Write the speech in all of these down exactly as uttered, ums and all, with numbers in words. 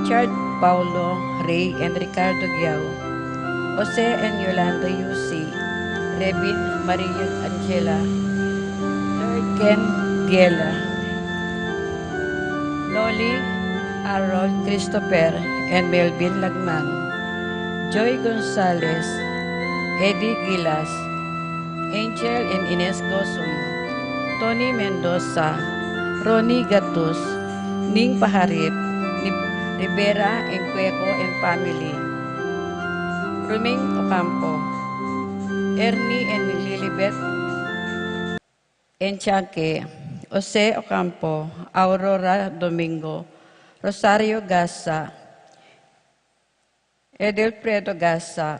Richard Paulo, Ray and Ricardo Giao, Jose and Yolanda Yusi, Rebin Maria Angela, Lord Ken Giela, Loli Harold Christopher and Melvin Lagman, Joy Gonzalez, Eddie Gilas, Angel and Ines Gosum, Tony Mendoza, Ronnie Gatus, Ning Paharit, Ni-, Rivera and Cueco and family, Ruming Ocampo, Ernie and Lilibet Enchaque, Jose Ocampo, Aurora Domingo, Rosario Gasa, Edelfredo Gasa,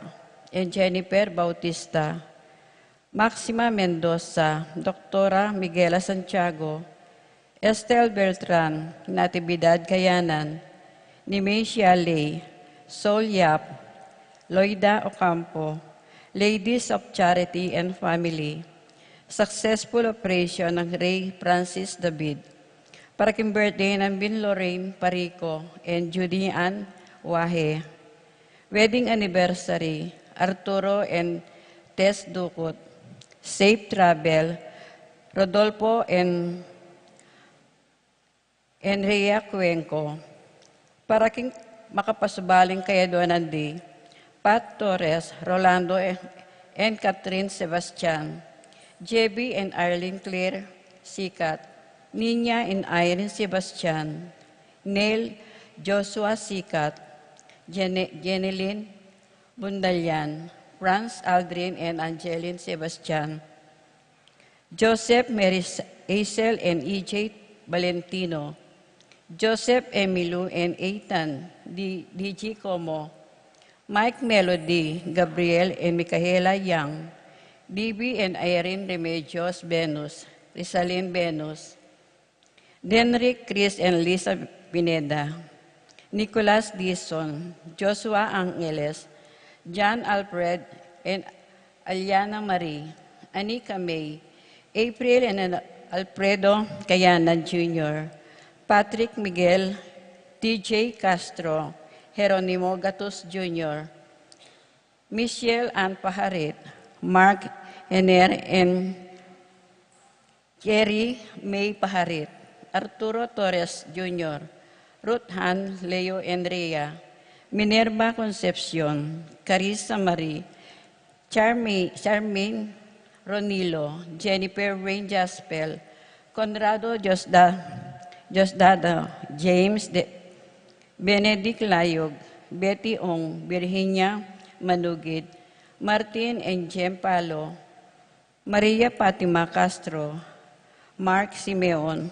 and Jennifer Bautista, Maxima Mendoza, Doktora Miguela Santiago, Estel Beltran, Natividad Kayanan, Nimesia Ley, Sol Yap, Loida Ocampo, Ladies of Charity and Family, successful operation ng Ray Francis David, para king birthday ng Bin Lorraine Parico and Judy Ann Wahe. Wedding anniversary, Arturo and Tess Ducut. Safe travel, Rodolfo and Enria Cuenco. Para king makapasubaling kayadwanan di, Pat Torres, Rolando and Catherine Sebastian, J B and Arlene Claire Sikat, Nina and Irene Sebastian, Neil Joshua Sikat, Jene-, Jeneline Bundalian, Franz Aldrin and Angeline Sebastian, Joseph Mary Hazel and E J Valentino, Joseph Emilu and Ethan D-, D G Como, Mike Melody, Gabriel and Micaela Yang, D B and Irene Remedios Venus, Rizalin Venus, Denrick, Chris and Lisa Pineda, Nicolas Dizon, Joshua Angeles, John Alfred and Aliana Marie, Anika May, April and Al-, Alfredo Kayanan Junior, Patrick Miguel, T J Castro, Jeronimo Gatus Junior, Michelle Ann Paharit, Mark Ener and Jerry May Paharit, Arturo Torres Junior, Ruth Han, Leo Andrea, Minerva Concepcion, Carissa Marie, Charmi-, Charmaine Ronilo, Jennifer Wayne Jaspel, Conrado Diosda-, Diosdado, James De-, Benedict Layog, Betty Ong, Virginia Manugid, Martin and Jem Palo, Maria Fatima Castro, Mark Simeon.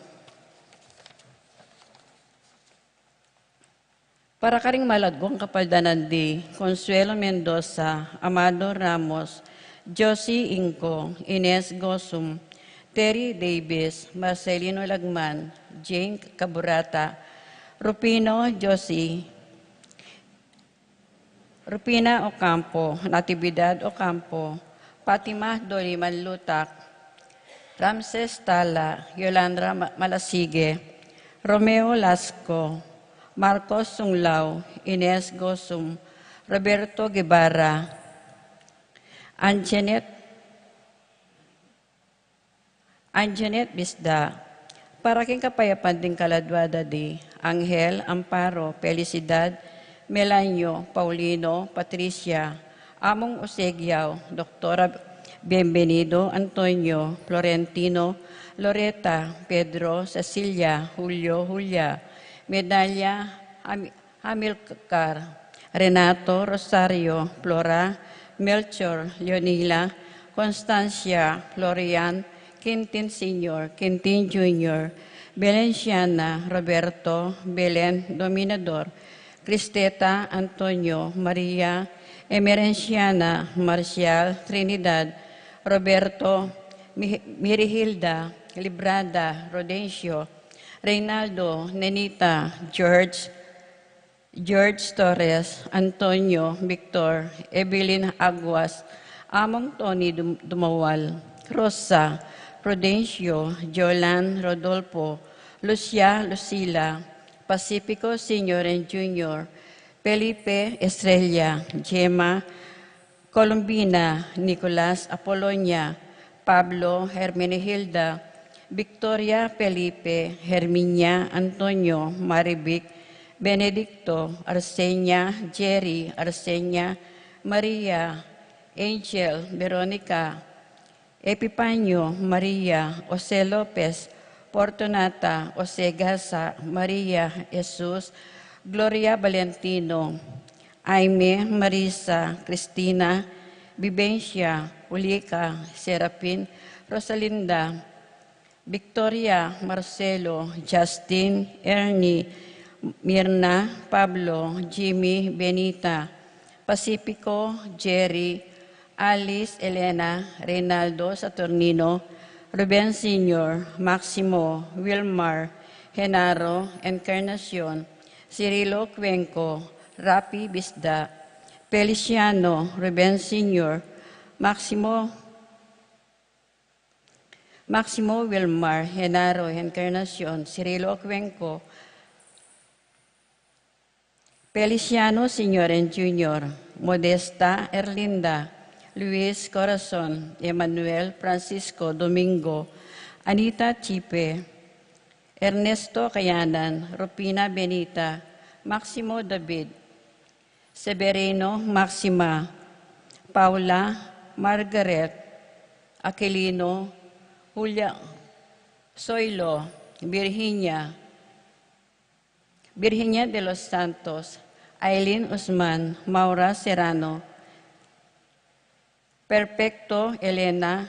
Para karing malagwang kapaldanan di Consuelo Mendoza, Amado Ramos, Josie Inco, Ines Gosum, Terry Davis, Marcelino Lagman, Jane Caburata, Rufino Josie, Rufina Ocampo, Natividad Ocampo, Fatima Doliman Lutak, Ramses Tala, Yolanda Ma-, Malasigue, Romeo Lasco, Marcos Sunglao, Ines Gosum, Roberto Guevara, Anjanet Anjanet Bisda, para king kapayapan ding kaladwa da di Angel, Amparo, Felicidad, Melanio, Paulino, Patricia, Among Jose Giao, Doktora Bienvenido, Antonio, Florentino, Loreta, Pedro, Cecilia, Julio, Julia, Medalia, Ami-, Amilcar, Renato, Rosario, Flora, Melchor, Leonila, Constancia, Florian, Quintin Senior, Quintin Junior, Belenciana, Roberto, Belen, Dominador, Cristeta, Antonio, Maria, Emerenciana, Marcial, Trinidad, Roberto, Mi-, Mirihilda, Librada, Rodencio, Reynaldo, Nenita, George, George Torres, Antonio, Victor, Evelyn Aguas, Among Tony Dum-, Dumawal, Rosa, Prudencio, Jolan, Rodolfo, Lucia, Lucila, Pacifico Senior and Junior, Felipe Estrella, Gemma Colombina, Nicolas Apolonia, Pablo Hermenegilda, Victoria Felipe, Herminia Antonio, Marivic Benedicto, Arsenia Jerry, Arsenia Maria, Angel Veronica, Epipanio Maria, Jose Lopez, Fortunata, Jose Gasa, Maria, Jesus, Gloria Valentino, Aime, Marisa, Cristina, Vivencia, Ulica, Serafin, Rosalinda, Victoria, Marcelo, Justin, Ernie, Mirna, Pablo, Jimmy, Benita, Pacifico, Jerry, Alice, Elena, Reynaldo, Saturnino, Ruben Senior, Maximo, Wilmar, Genaro, Encarnacion, Cirilo Cuenco, Rapi Bisda, Feliciano, Ruben Senior, Maximo, Maximo Wilmar, Genaro Encarnacion, Cirilo Cuenco, Feliciano Senior and Junior, Modesta Erlinda, Luis Corazon, Emmanuel Francisco Domingo, Anita Chipe, Ernesto Kayanan, Rufina Benita, Maximo David, Severino Maxima, Paula Margaret, Aquilino, Julia Soilo, Virginia, Virginia de los Santos, Aileen Usman, Maura Serrano, Perfecto Elena,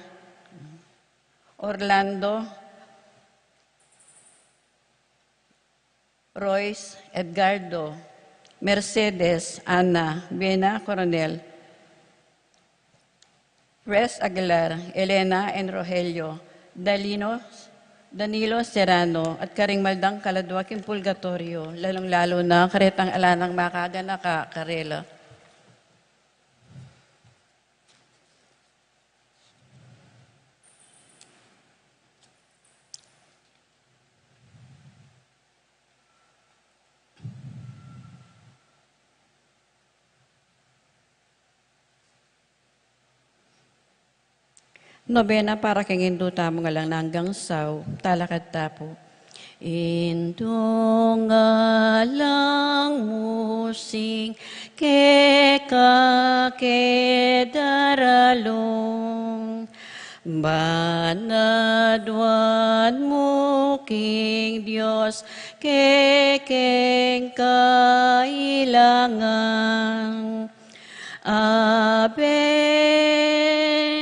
Orlando, Royce Edgardo, Mercedes Ana, Bena Coronel, Pres Aguilar, Elena and Rogelio, Dalino, Danilo Serrano, at karing maldang kaladua king purgatorio, lalung-lalo na karetang ala nang makaganaka karela. Nobena para king Indu tamung alang anggang sau, talakad ta pu. Indung alang mu sing keka ke daralung, ban aduan mu king Dios kekeng kailangan. Ave,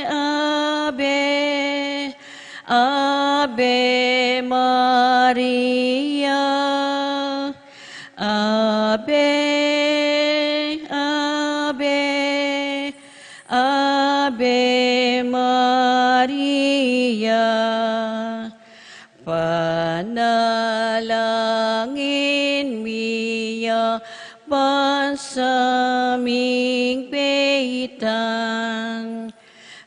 ave, Ave Maria. Ave, ave, Ave Maria. Panalangin mi ya ban sa ming peitan,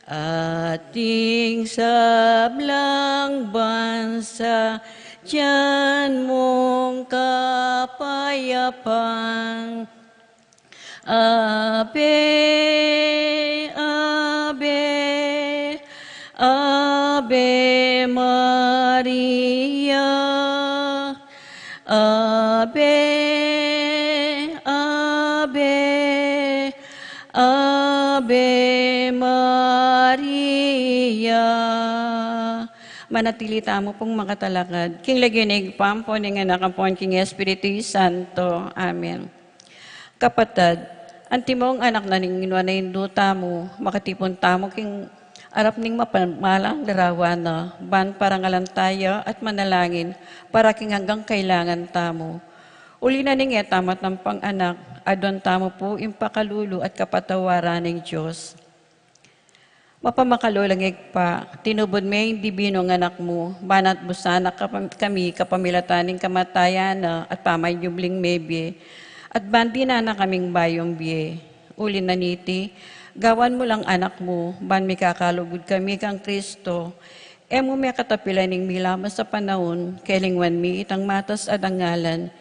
at ding sablang bansa dyan mung kapayapan. Ave, ave, Ave Maria. Ave, ave, Ave Maria. Manatili tamu pung makatalakad. King lagyu ning Ibpa, ampo ning Anak, ampo king Espiritu Santo. Amen. Kapatad, antimong anak na ning nuan a Indu tamu, makatipun tamu king arap ning mapamalang larawan na, ban parangalan taya at manalangin para king anggang kailangan tamu. Uli na ning e tamu atampang anak, aduan tamu pu ing pakalulu at kapatawaran ning Dios. Mapamakalulu a Ibpa, tinubud me ing dibinung Anak mu, ban atbusan na kapam-, kami kapamilatan ning kamatayan na at pamanyubling mebie, at ban dinan na kaming bayung bie. Uli na niti, gawan mu lang Anak mu, ban mikakalugud kami kang Kristo. E mu me katapilan ing milamas a panaun, kelingwan mi itang matas a dangalan.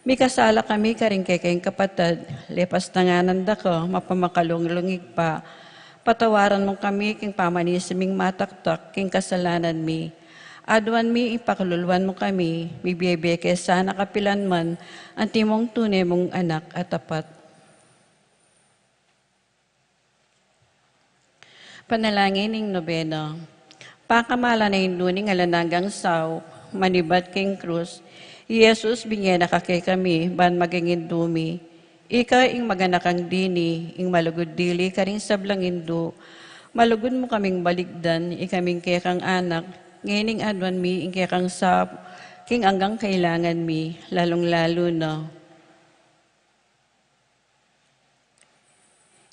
Mikasala kami karing kekeng kapatad, lepas tanganan da ka, mapamakalulung Ibpa, patawaran mu kami king pamanisi ming mataktak king kasalanan mi. Aduan mi, ipakaluluan mu kami, mibie-bie ke sana kapilan man, antimong tune mung anak a tapat. Panalangin ning nobena. Pakamalan a Indu ning alang anggang saup, manibat king krus, Jesus, binye na ka kekami, ban maging Indu mi. Ika ing maganakang dini, ing malugud dili karing sablang Indu, malugud mu kaming balikdan, ikaming kekang anak, ngening aduan mi ing kekang saup, king anggang kailangan mi, lalung-lalu na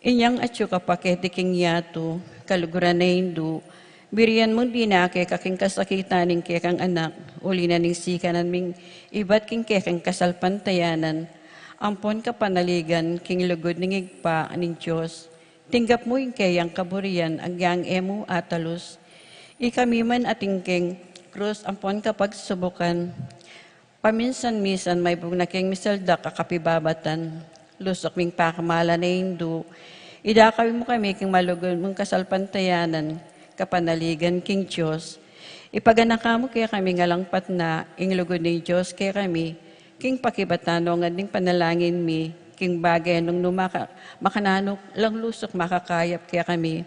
inyang atyu ka pa keti king yatu, kaluguran a Indu, birian mung dinake ka king kasakitan ning kekang anak, uli na ning sikanan ming ibat king kekang kasalpantayanan, ampon kapanaligan king lugud ning Ibpa ning Dios. Tinggap mu ing keyang kaburian agyang e mu atalus. Ikami man ating king krus ampon kapagsubukan, paminsan-minsan maibug na keng misaldak a kapibabatan. Lusuk ming pakamalan a Indu, idakal mu kami king malugud mung kasalpantayanan, kapanaligan king Dios. Ipaganaka mu kekami alang patna ing lugud ning Dios kekami, king pakibatan nong ding panalangin mi, king bage nung nu maka-, makananu lang lusuk makakayap kekami.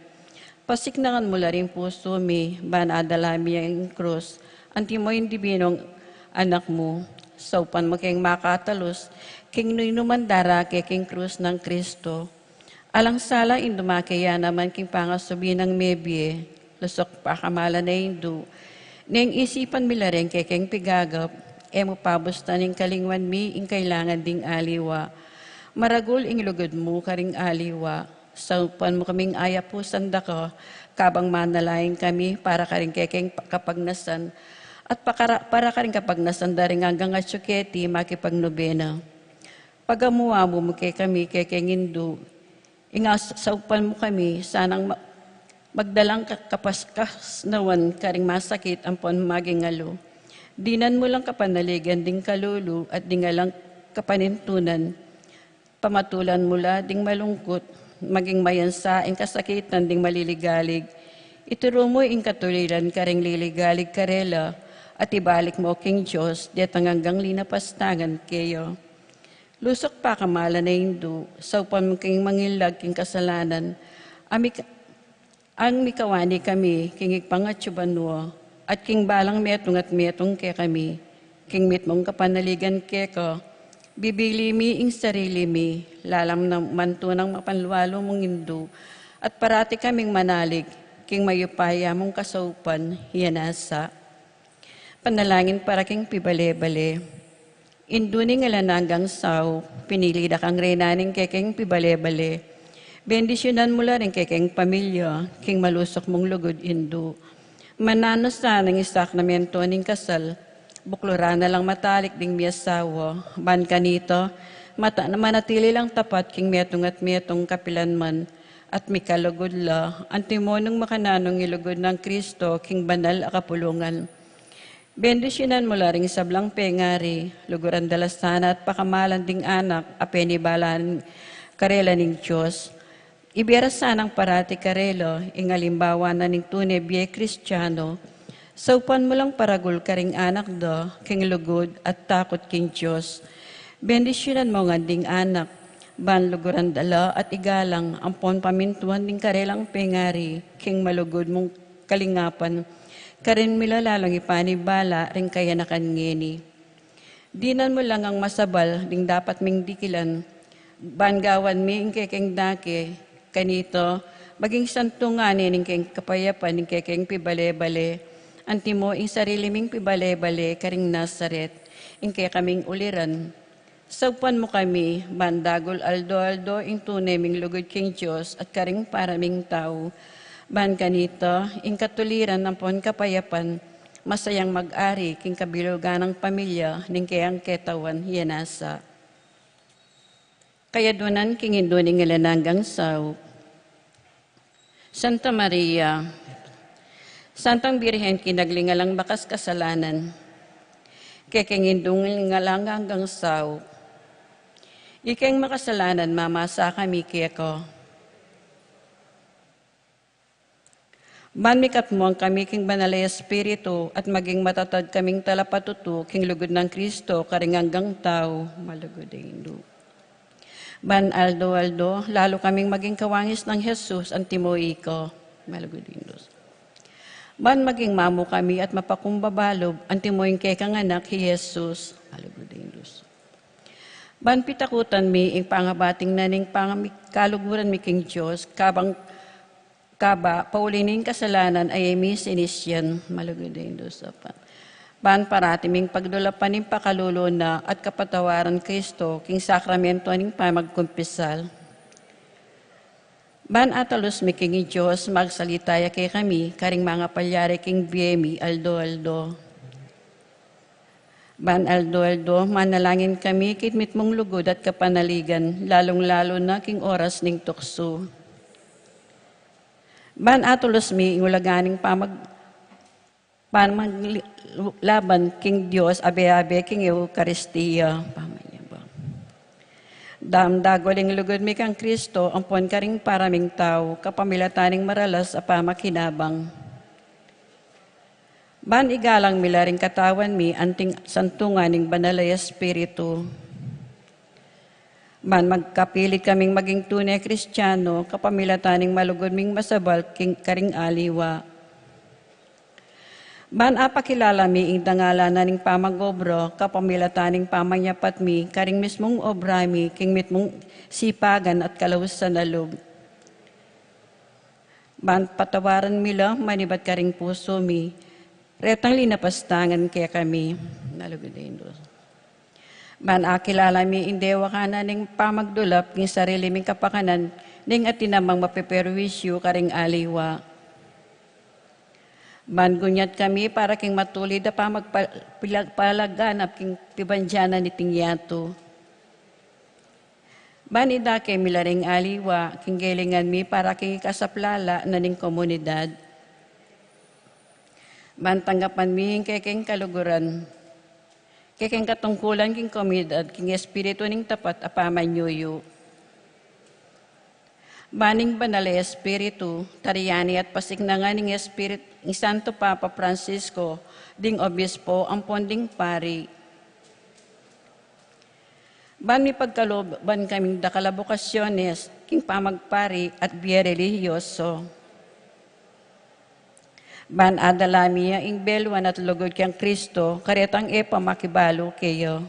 Pasiknangan mu la ring pusu mi, ban adala mi ing krus, antimo ing dibinung anak mu, saupan mu keng makatalus, king numan darake king krus nang Kristo. Alang sala ing dumake ya naman king pangasubi nang mebie, lusuk pakamalan a Indu, neng isipan mi la ring kekeng pigagap, e mu pabustan ing kalingwan mi ing kailangan ding aliwa. Maragul ing lugud mu karing aliwa. Saupan mu kaming ayapusan da ka, kabang manalangin kami para karing kekeng pa-, kapagnasan, at pakara-, para karing kapagnasan da ring anggang atyu keti makipagnobena. Pagamu-amu mu kekami kekeng Indu, ing as-, saupan mu kami, sanang ma-, magdalang ka-, kapas-, kasnawan karing masakit ampon maging alu. Dinan mu lang kapanaligan ding kalulu at ding alang kapanintunan. Pamatulan mu la ding malungkut, maging mayansa ing kasakitan ding maliligalig. Ituru mu ing katuliran karing liligalig karela, at ibalik mu king Dios, detang anggang linapastangan keya. Lusuk pakamalan a Indu, saupan mu keng mangilag king kasalanan, a mik-, ang mikawani kami king Ibpang atyu banua, at king balang metung at metung kekami, king mitmung kapanaligan keka, bibili mi ing sarili mi, lalam na mantunang mapanlualu mung Indu, at parati kaming manalig, king mayupaya mung kasaupan, yana sa. Panalangin para king pibale-bale. Indu ning alang anggang saup, pinili da kang reyna ning kekeng pibale-bale. Bendisyunan mu la ring kekeng pamilya, king malusuk mung lugud Indu. Mananu sana ing sakramento ning kasal, bukluran na lang matalik ding miasawa, ban kanita, mata-, manatili lang tapat king metung at metung kapilan man, at mikalugud la, antimo nung makananu ing lugud nang Kristo king banal a kapulungan. Bendisyunan mu la ring sablang pengari, luguran da la sana at pakamalan ding anak a penibalan karela ning Dios. Ibie ra sanang parati karela ing alimbawa na ning tune bie Kristiano. Saupan mu lang paragul karing anak da king lugud at takut king Dios. Bendisyunan mu ngan ding anak, ban luguran da la at igalang ampon pamintuan ding karelang pengari king malugud mung kalingapan, karin mi la lalung ipanibala ring kayanakan ngeni. Dinan mu la ngang masabal ding dapat ming dikilan, ban gawan mi ing kekeng dake, kanita, maging santungan ne ning keng kapayapan ning kekeng pibale-bale, antimo ing sarili ming pibale-bale karing Nazaret, ing kekaming uliran. Saupan mu kami, ban dagul aldo-aldo ing tune ming lugud king Dios at karing para ming tau. Ban kanita, ing katuliran ampon kapayapan, masayang mag-ari king kabilugan nang pamilya ning keyang ketawan, yana sa. Kayadunan king Indu ning alang anggang saup. Santa Maria, Santang Birhen kinagling alang bakas kasalanan, kekeng Indu ning alang anggang saup, Ikeng makasalanan, mamasa kami keka. Ban mikatmuan kami king Banal a Espiritu at maging matatag kaming talapatutu king lugud nang Kristo karing anggang tau, malugud a Indu. Ban aldo-aldo, lalu kaming maging kawangis nang Jesus, antimo ika, malugud a Indu. Ban maging mamu kami at mapakumbaba lub, antimo ing kekang Anak, i Jesus, malugud a Indu. Ban pitakutan mi ing pangabating na ning pangami-, kaluguran mi king Dios, kabang kaba, pauli ning kasalanan a e mi sinisian, malugud a Indu. Ban parati ming pagdulapan ing pakalulu na at kapatawaran Kristo king sakramento ning pamagkumpisal. Ban atalus mi king Dios, magsalita ya kekami karing mangapalyari king bie mi aldo-aldo. Ban aldo-aldo, manalangin kami king mitmung lugud at kapanaligan, lalung-lalu na king oras ning tuksu. Ban atulus mi ing ulaga ning pamag-, pamaglaban king Dios abe-abe king Eukaristia. Pamanyabang. Damdagul ing lugud mi kang Kristo, ampon karing para ming tau, kapamilatan ning maralas a pamakinabang. Ban igalang mi la ring katawan mi anting santungan ning Banal a Espiritu. Ban magkapilit kaming maging tune Kristiano, kapamilatan ning malugud ming masabal king karing aliwa. Ban apakilala mi ing dangalan na ning pamag-obra, kapamilatan ning pamanyapat mi karing mismung obra mi king mitmung sipagan at kalausan a lub. Ban patawaran mi la manibat karing pusu mi, retang linapastangan kekami, malugud a Indu. Ban akilala mi ing dewakan na ning pamagdulap king sarili ming kapakanan, ning atin namang mapeperwisyu karing aliwa. Ban gunyat kami para king matulid a pamagpa-, pilag-, palaganap king pibandian na niting yatu. Ban idake mi la ring aliwa king gelingan mi para king ikasaplala na ning komunidad. Ban tanggapan mi ing kekeng kaluguran, kekeng katungkulan king komunidad, king espiritu ning tapat a pamanyuyu. Ban ing Banal a Espiritu, tarian at pasiknangan ning Espirit-, ning Santo Papa Francisco, ding obispo, ampon ding pari. Ban mipagkaluban kaming dakal a bokasyones king pamagpari at bie relihiyoso. Ban adala mi ya ing beluan at lugud kang Kristo, karetang e pa makibalu keya.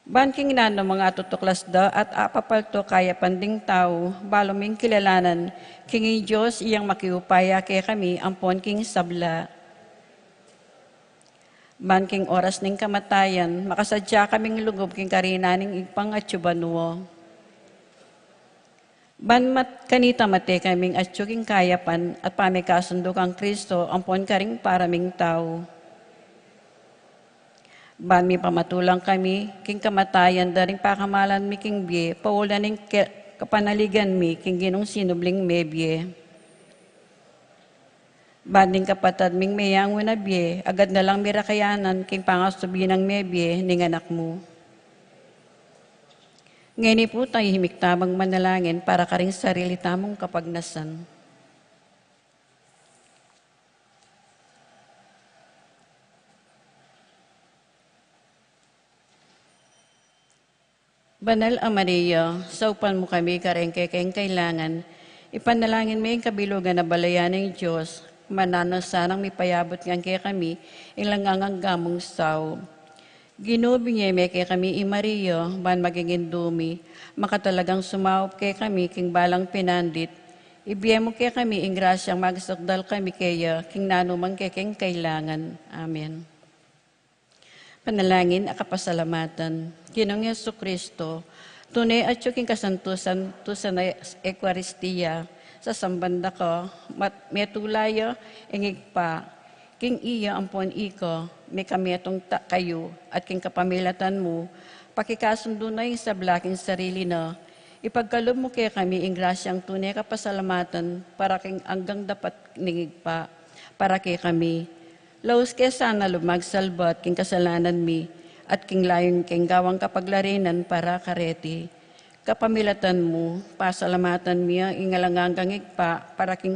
Ban king nanu mang atutuklas da at apapalto kayapan ding tau, balu ming kilalanan king ing Dios iyang makiupaya kekami ampon king sabla. Ban king oras ning kamatayan, makasadya kaming lugub king karina ning Ibpang atyu banua. Ban mat-, kanita mate kaming atyu king kayapan at pamikasundu kang Kristo ampon karing para ming tau. Ban mipamatulang kami king kamatayan da ring pakamalan mi king bie, pauli na ning ke-, kapanaligan mi king Ginung sinubling mebie. Ban ding kapatad ming meyangu na bie, agad na lang mirakayanan king pangasubli nang mebie ning Anak mu. Ngeni pu, tahimik tamung manalangin para karing sarili tamung kapagnasan. Banal a Maria, saupan mu kami kareng kekeng kailangan, ipanalangin me ing kabilugan a balayan ning Dios, mananu sanang mipayabut ngan kekami ing alang angga mung saup. Ginu, binie me kekami i Maria, ban maging indu mi, makatalagang sumaup kekami king balang pinandit, ibie mu kekami ing grasyang magsakdal kami keya king nanu mang kekeng kailangan. Amen. Panalangin a kapasalamatan. Ginung Jesucristo, tune atyu king kasantusan, tusan a Eukaristia, sasamban da ka, mat-, metula ya ing Ibpa, king iya ampon ika, mekametung ta-, kayu, at king kapamilatan mu, pakikasundu na ing sabla king sarili na, ipagkalub mu kekami ing grasyang tune kapasalamatan, para king anggang dapat ning Ibpa, para kekami. Laus ke sana lub magsalbat king kasalanan mi, at king layun keng gawang kapaglarinan para kareti. Kapamilatan mu, pasalamatan mi ya ing alang anggang Ibpa para king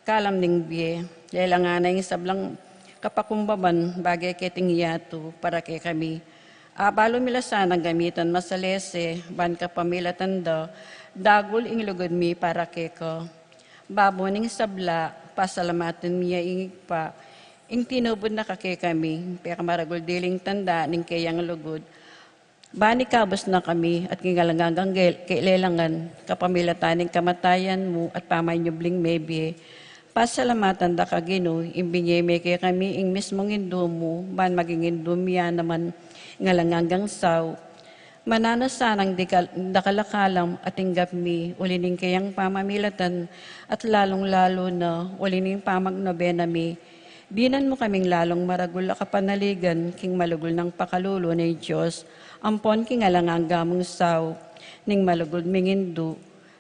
kalam ning bie. Lelangan na ing sablang kapakumbaban bage keting yatu para kekami. Abalu mi la sanang gamitan masalese, ban kapamilatan da, dagul ing lugud mi para keka. Babo ning sabla, pasalamatan mi ya ing Ibpa, ing tinubud na kekami, pekamaragul diling tanda ning keyang lugud. Ban ikabus na kami at king alang anggang gel-, kelelangan, kapamilatan ning kamatayan mu at pamanyubling mebie. Pasalamatan da ka Ginu, ing binie me kekami ing mismung Indu mu, ban maging Indu mi ya naman ing alang anggang sau. Mananu sanang dakal-, dakal a kalam at tinggap mi, uli ning keyang pamamilatan, at lalung-lalu na, uli ning pamagnobena mi. Dinan mu kaming lalung maragul a kapanaligan, king malugud nang pakalulu ning Dios, ampon king alang angga mung sau, ning malugud ming Indu.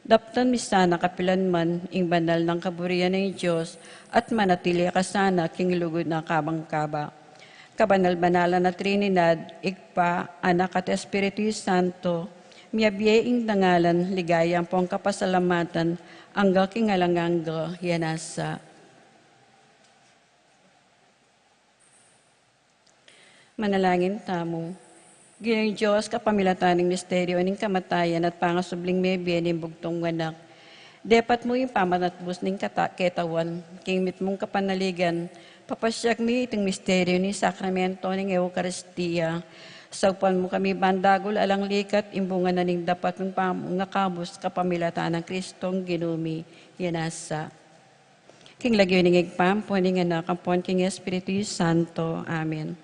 Daptan mi sana kapilan man, ing banal nang kaburian ning Dios, at manatili ka sana, king lugud na kabang kaba. Kabanal-banalan a Trinidad, Ibpa, Anak, at Espiritu Santo, miyabie ing dangalan, ligaya ampong kapasalamatan, angga king alang angga, ya nasa. Manalangin tamu. Ginung Dios, kapamilatan ning misteryu ning kamatayan at pangasubling mebie ning bugtung anak, depat mu ing pamanatbus ning kata-, ketawan, king mitmung kapanaligan, papasyag mi iting misteryu ning sakramento ning Eukaristia. Saupan mu kami ban dagul alang likat, ing bunga na ning dapat mung pangakabus kapamilatan nang Kristong Ginu mi. Ya nasa. King lagyu ning Ibpa, ampon ning Anak, ampon king Espiritu Santo. Amen.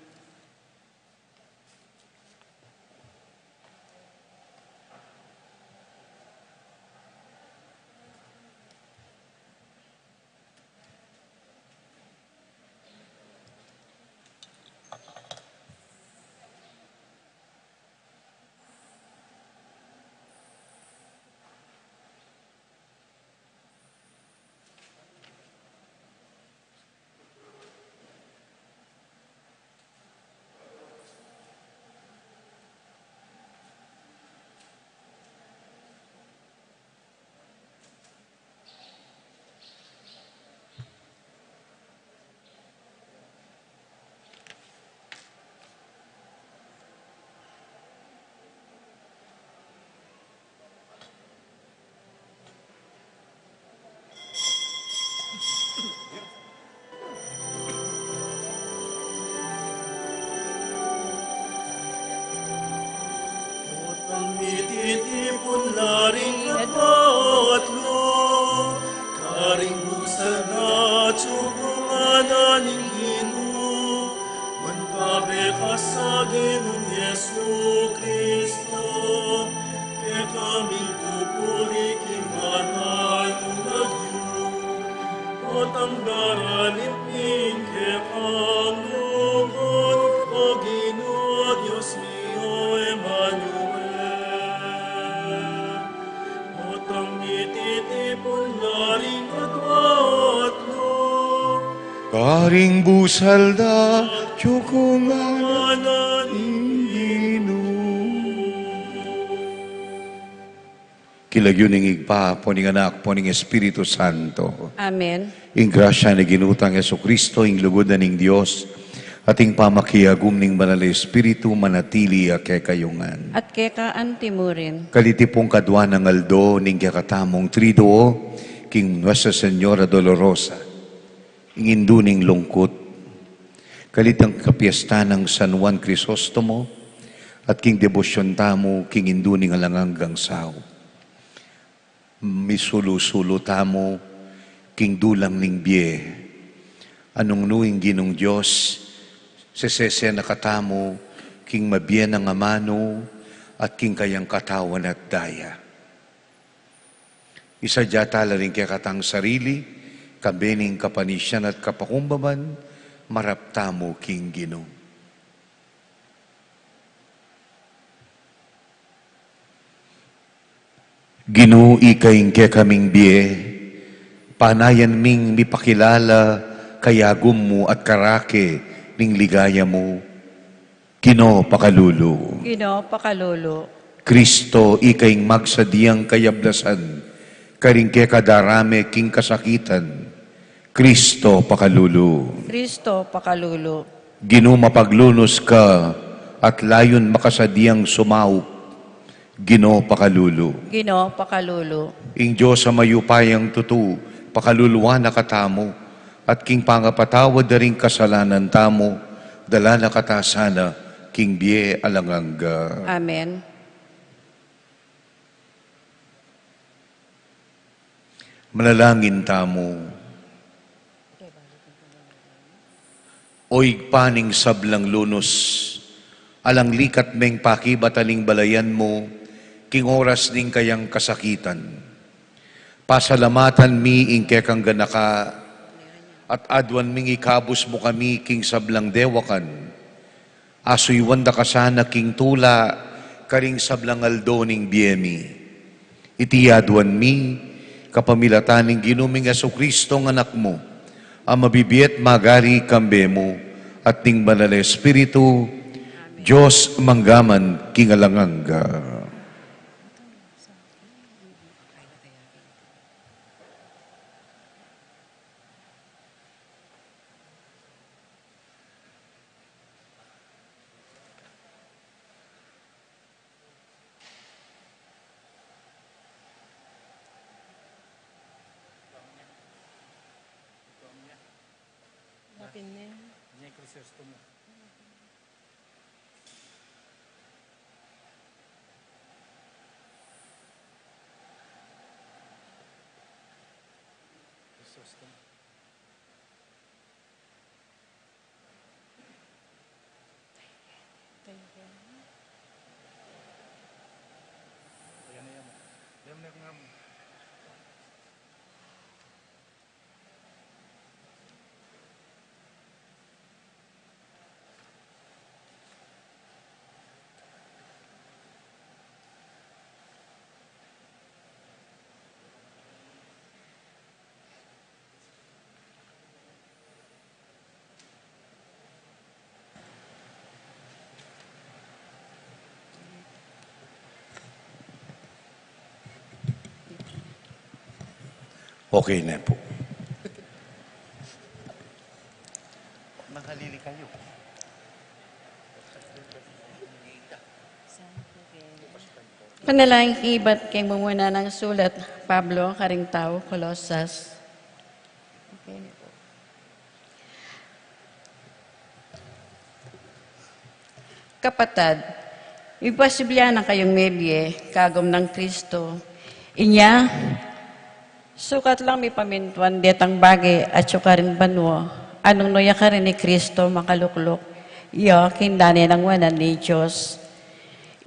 Potang mititipun la ring adua't lu, karing busal na tsukungan na ning Ginu, manpabekas sa Ginung Jesucristo, kekami pupuri king banal a lagyu. Potang daralit ning kekang lugud, O Ginu, Dios mi, O Emmanuel. Potang mititipun la ring adua't lu, karing busal na tsukungan na ning Ginu. King lagyu ning Ibpa, ampon ning Anak, ampon ning Espiritu Santo. Amen. Ing grasya ning Ginu tang Jesucristo, ing lugud na ning Dios, at ing pamakiagum ning Banal a Espiritu, manatili ya kekayu ngan. At keka anti mu rin. Kaliti pung kadua nang aldo ning kekatamung Triduo, king Nuestra Señora Dolorosa, ing Indu ning lungkut, kalit ing kapiesta nang San Juan Crisostomo, at king debosyun tamu king Indu ning alang anggang saup. Misulu-sulu tamu king dulang ning bie. Nung nu ing Ginung Dios, sesese na katamu king mabie nang amanu at king kayang katawan at daya. Isadya ta la ring kekatang sarili, kayabe ning kapanisian at kapakumbaban, marap tamu king Ginu. Ginu, ika ing kekaming bie, panayan ming mipakilala kayagum mu at karake ning ligaya mu. Ginu, pakalulu. Ginu, pakalulu. Kristo, ika ing magsadyang kayablasan karing kekadarame king kasakitan. Kristo, pakalulu. Kristo, pakalulu. Ginu, mapaglunus ka at layun makasadyang sumaup. Ginu, pakalulu. Ginu, pakalulu. Ing Dios a mayupayang tutu, pakaluluan na katamu, at king pangapatawad da ring kasalanan tamu, dala na kata sana king bie alang angga. Amen. Manalangin tamu. O Ibpa ning sablang lunus, alang likat meng pakibatan ing balayan mu, king oras ning kayang kasakitan. Pasalamatan mi ing kekang ganaka, at aduan ming ikabus mu kami king sablang dewakan. Asuyuan da ka sana king tula karing sablang aldo ning bie mi. Iti aduan mi, kapamilatan ning Ginu ming Jesucristo nga Anak mu, a mabibie at magari kambe mu, at ning Banal a Espiritu, Dios mangga man king alang angga. Okay na po. Makalili kayo. Panalangin ibat king mumuna nang sulat Pablo karing tau Colosas. Okay. Kapatad, mipasibli na kayung mebie kagum nang Kristo. Inya, sukat lang mipamintuan detang bage atyu karin banua, a nung nu ya karin i Kristo makalukluk ya king dane nang wanan ning Dios.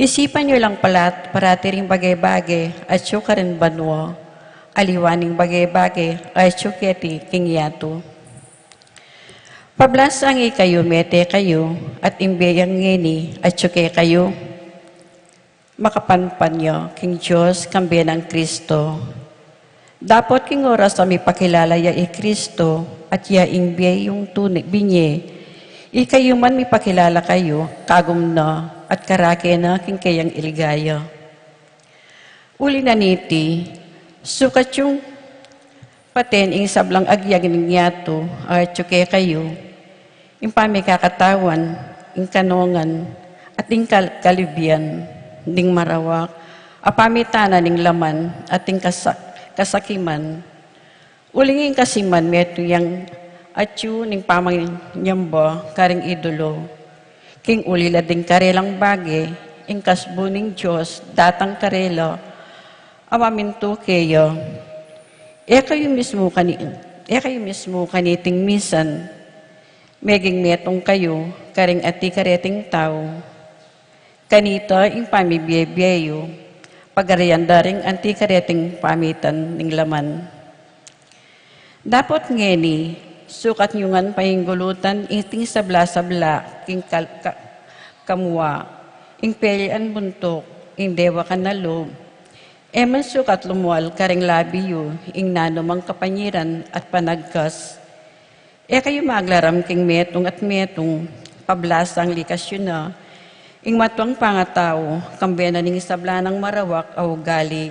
Isipan yu lang palat parati ring bage-bage atyu karin banua, aliwa ning bage-bage atyu keti king yatu. Pablasang ikayu mete kayu, at ing bie yang ngeni atyu kekayu, makapanpan ya king Dios kambe nang Kristo. Dapot king oras a mipakilala ya i Kristo, at ya ing bie yung tune binye, ikayu man mipakilala kayu kagum na at karake na king keyang ligaya. Uli na niti, sukat yung paten ing sablang agyang ning yatu atyu kekayu, ing pamikakatawan, ing kanongan, at ing kal-, kalibian, ding marawak a pamitanan ning laman at ing kasa-, kasakiman. Uling ing kasiman metung yang atyu ning pamanyamba karing idolo. King uli la ding karelang bage, ing kasbu ning Dios datang karela a mamintu keya. E kayu mismu kani-, e kayu mismu kaniting misan meging metung kayu karing ati kareting tau. Kanita ing pamibie-bie yu, pagarian da ring anti kareting pamitan ning laman. Dapot ngeni, sukat yu ngan painggulutan iting sabla-sabla king kal-, ka-, kamua, ing pelian buntuk, ing dewakan a lub, e man sukat lumual karing labi yu ing nanumang kapanyiran at panagkas. E kayu maglaram king metung at metung, pablasang likas yu na, Ing matuang pangatau, kambe na ning sabla nang marawak a ugali.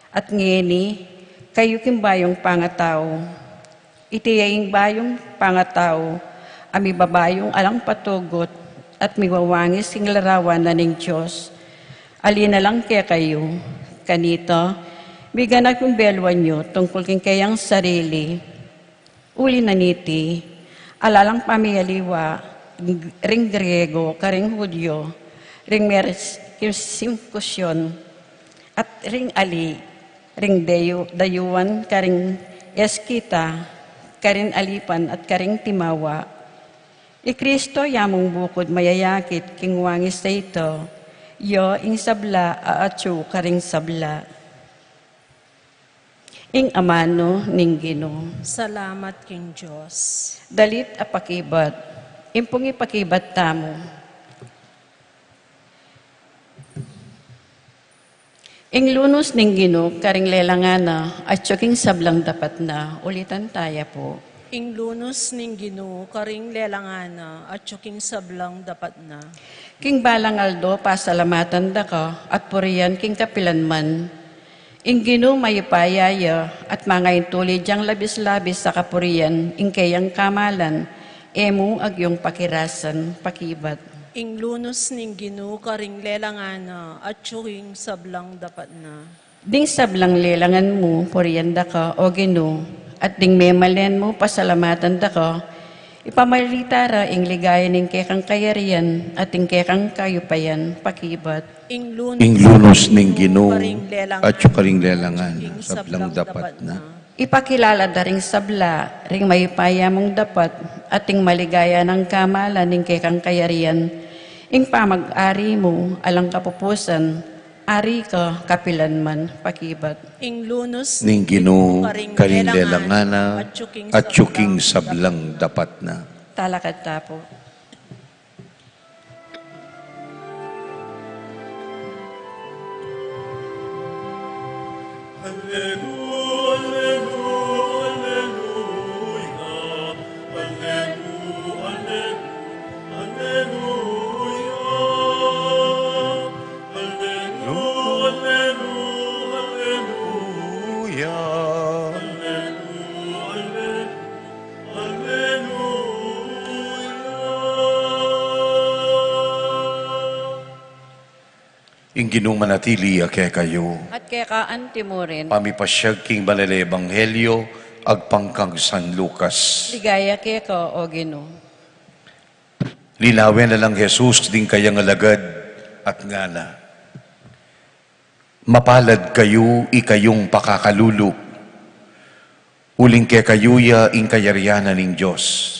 At ngeni, kayu king bayung pangatau. Iti ya ing bayung pangatau, a mibabayung alang patugut, at miwawangis king larawan na ning Dios. Ali na lang kekayu, kanita, miganap ing beluan yu tungkul king keyang sarili. Uli na niti, ala lang pamialiwa, ring Griego, karing Hudyo, ring meres-, circumcision, at ring ali, ring dayu-, dayuan, karing Eskita, karing alipan, at karing timawa. I Kristo ya mung bukud mayayakit king wangis a ito, ya ing sabla a atyu karing sabla. Ing amanu ning Ginu. Salamat king Dios. Dalit a pakibat. Ing pung ipakibat tamu. Ing lunus ning Ginu karing lelangan na, atyu king sablang dapat na. Ulitan taya pu. Ing lunus ning Ginu karing lelangan na, atyu king sablang dapat na. King balang aldo, pasalamatan da ka, at purian king kapilan man. Ing Ginu mayupaya ya, at mangaintulid yang labis-labis a kapurian, ing keyang kamalan, e mu agyung pakirasan, pakibat. Ing lunus ning Ginu karing lelangan na, atyu king sablang dapat na. Ding sablang lelangan mu, purian da ka, O Ginu, at ding memalen mu, pasalamatan da ka, ipamalita ra ing ligaya ning kekang kayarian, at ing kekang kayupayan, pakibat. Ing lunus ning Ginu, atyu karing lelangan, sablang dapat na. Ipakilala da ring sabla, ring mayupaya mung dapat, at ing maligaya nang kamalan ning kekang kayarian, ing pamag-ari mu, alang kapupusan, ari ka kapilan man, pakibat. Ning Ginu, karing lelangan na, atyu king sablang dapat na. Talakad ta pu. Ing Ginu manatili ya kekayu. At keka anti mu rin. Pamipasyag king Banal a Ebanghelyo agpang kang San Lucas. Ligaya keka, O Ginu. Linawen na nang Jesus ding kayang alagad at ngana, Mapalad kayu, ikayung pakakalulu, uling kekayu ya ing kayarian na ning Dios.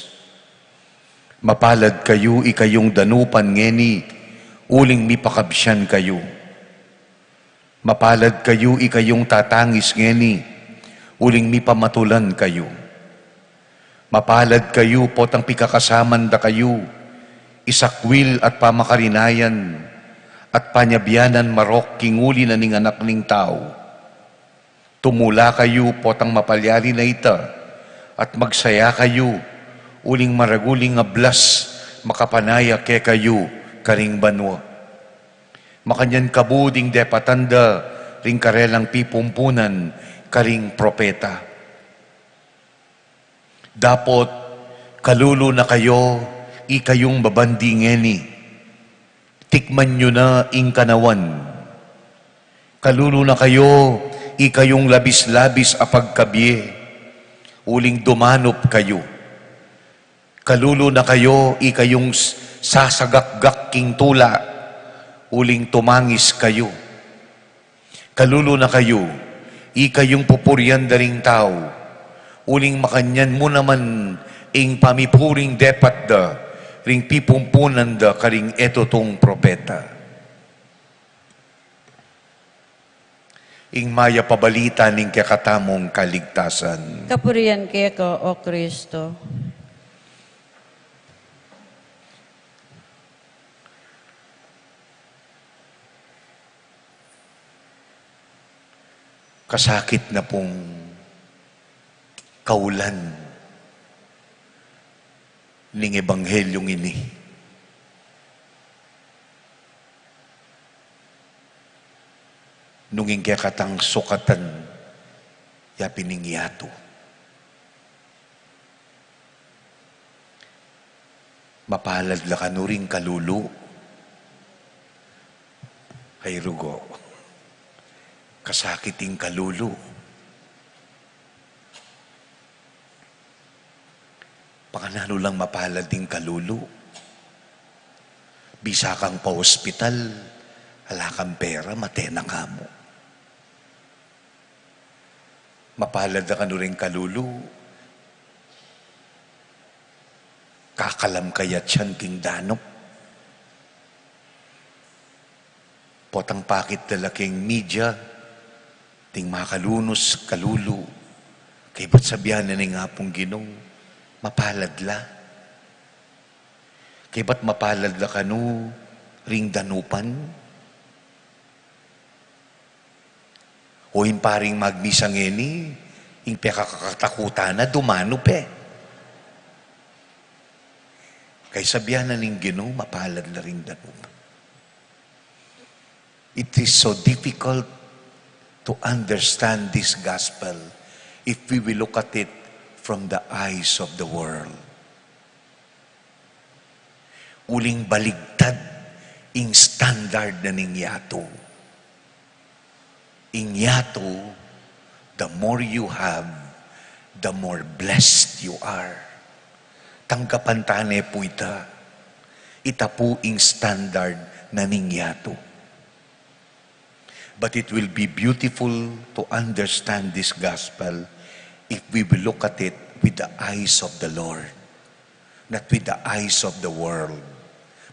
Mapalad kayu, ikayung danupan ngeni, uling mipakabsian kayu. Mapalad kayu, ikayung tatangis ngeni, uling mipamatulan kayu. Mapalad kayu, potang pikakasaman da kayu, isakwil at pamakarinayan, at panyabianan marok king uli na ning Anak ning Tau. Tumula kayu, potang mapalyari na ita, at magsaya kayu, uling maragul ing ablas makapanaya kekayu karing banua. Makanyan kabu ding depatan da ring karelang pipumpunan karing propeta. Dapot, kalulu na kayu, ikayung babandi ngeni. Tikman yu na ing kanawan. Kalulu na kayu, ikayung labis-labis a pagkabie, uling dumanup kayu. Kalulu na kayu, ikayung s-, sasagakgak king tula, uling tumangis kayu. Kalulu na kayu, ikayung pupurian da ring tau, uling makanyan mu naman ing pamipuring depat da ring pipumpunan da karing e tutung propeta. Ing mayap a balita ning kekatamung kaligtasan. Kapurian keka, O Kristo. Kasakit na pung kaulan ning ebanghelyung ini. Nung ing kekatang sukatan, ya pin ing yatu. Mapalad la kanu ring kalulu. Ay, rugo. Kasakit ing kalulu. Pakananu lang mapalad ing kalulu? Bisa kang pa-ospital, ala kang pera, mate na ka mu. Mapalad la kanu ring kalulu? Kakalam ka ya king danup. Potang pakit la la king media, ding makalunus kalulu. Kaybat sabian na ning Apung Ginu, mapalad la. Kaybat mapalad la kanu ring danupan. O ing paring magmisa ngeni, ing pekakatakutan na dumanup e. Kaya sabian na ning Ginu, mapalad la ring danup. It is so difficult to understand this gospel if we will look at it from the eyes of the world. Uling baligtad ing standard na ning yatu. Ing yatu, the more you have, the more blessed you are. Tanggapan ta ne pu ita. Ita pu ing standard na ning yatu. But it will be beautiful to understand this gospel if we will look at it with the eyes of the Lord. Not with the eyes of the world,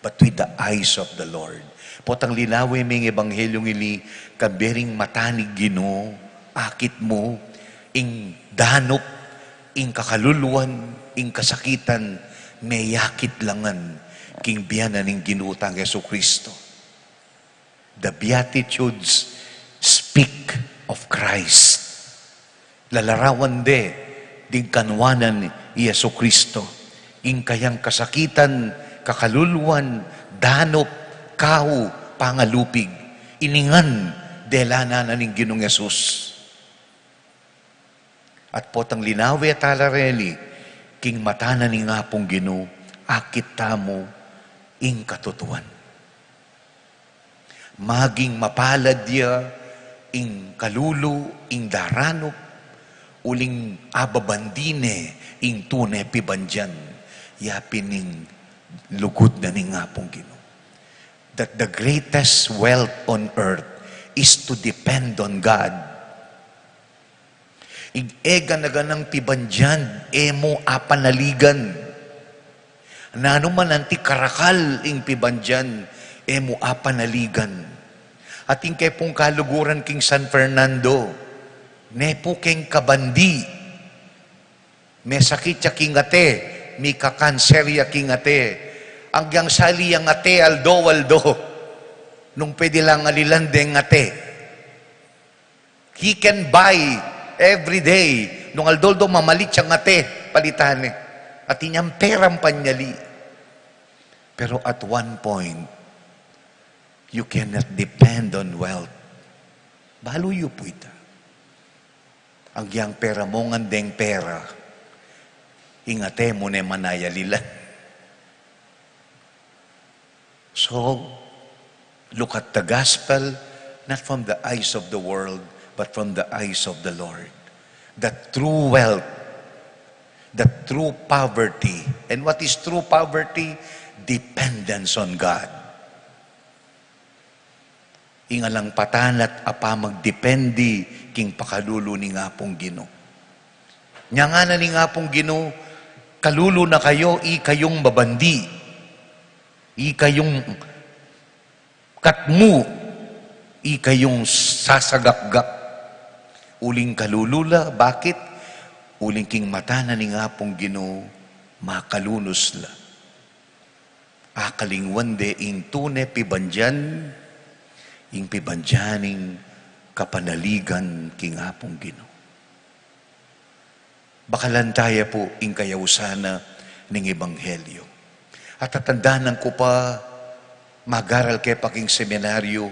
but with the eyes of the Lord. Potang linawe me ing ebanghelyung ini, kabe ring mata ning Ginu, akit mu, ing danup, ing kakaluluan, ing kasakitan, meyakit la ngan king bie na ning Ginu tang Jesucristo. The Beatitudes speak of Christ. Lalarawan de ding kanuanan i Jesucristo. Ing kayang kasakitan, kakaluluan, danup, kau, pangalupig, ini ngan delanan na ning Ginung Jesus. At potang linawe tala reni, king mata na ning Apung Ginu, akit tamu ing katutuan. Maging mapalad ya ing kalulu, ing daranup, uling ababandi ne ing tune pibandian, ya pin ing lugud na ning Apung Ginu. That the greatest wealth on earth is to depend on God. Ing e gana-ganang pibandian, e mu apanaligan. Nanu man anti karakal ing pibandian, e mu apanaligan. Atin ke pung kaluguran king San Fernando, ne pu keng kabandi. Mesakit ya king ate, mika-cancer ya king ate. Agyang sali yang ate, aldo-aldo. Nung pwede lang alilan deng ate. He can buy every day. Nung aldo-aldo mamalit yang ate, palitan ne. Atin yang perang panyali. Pero at one point, you cannot depend on wealth. Balu yu pu ita. Agyang pera mu ngan deng pera, ing ate mu ne manayalilan. So, look at the gospel not from the eyes of the world, but from the eyes of the Lord. The true wealth, the true poverty. And what is true poverty? Dependence on God. Ing alang patan at apamagdependi king pakalulu ning Apung Ginu. Nya ngana ning Apung Ginu, kalulu na kayu, ikayung babandi, ikayung katmu, ikayung sasagakgak. Uling kalulu la, bakit? Uling king mata na ning Apung Ginu, makalunus la. Akalingwan de ing tune pibandian, ing pibandian ning kapanaligan king Apung Ginu. Bakalan taya pu ing kayausan na ning ebanghelyo. At tatandanan ku pa, magaral ke pa king seminaryo,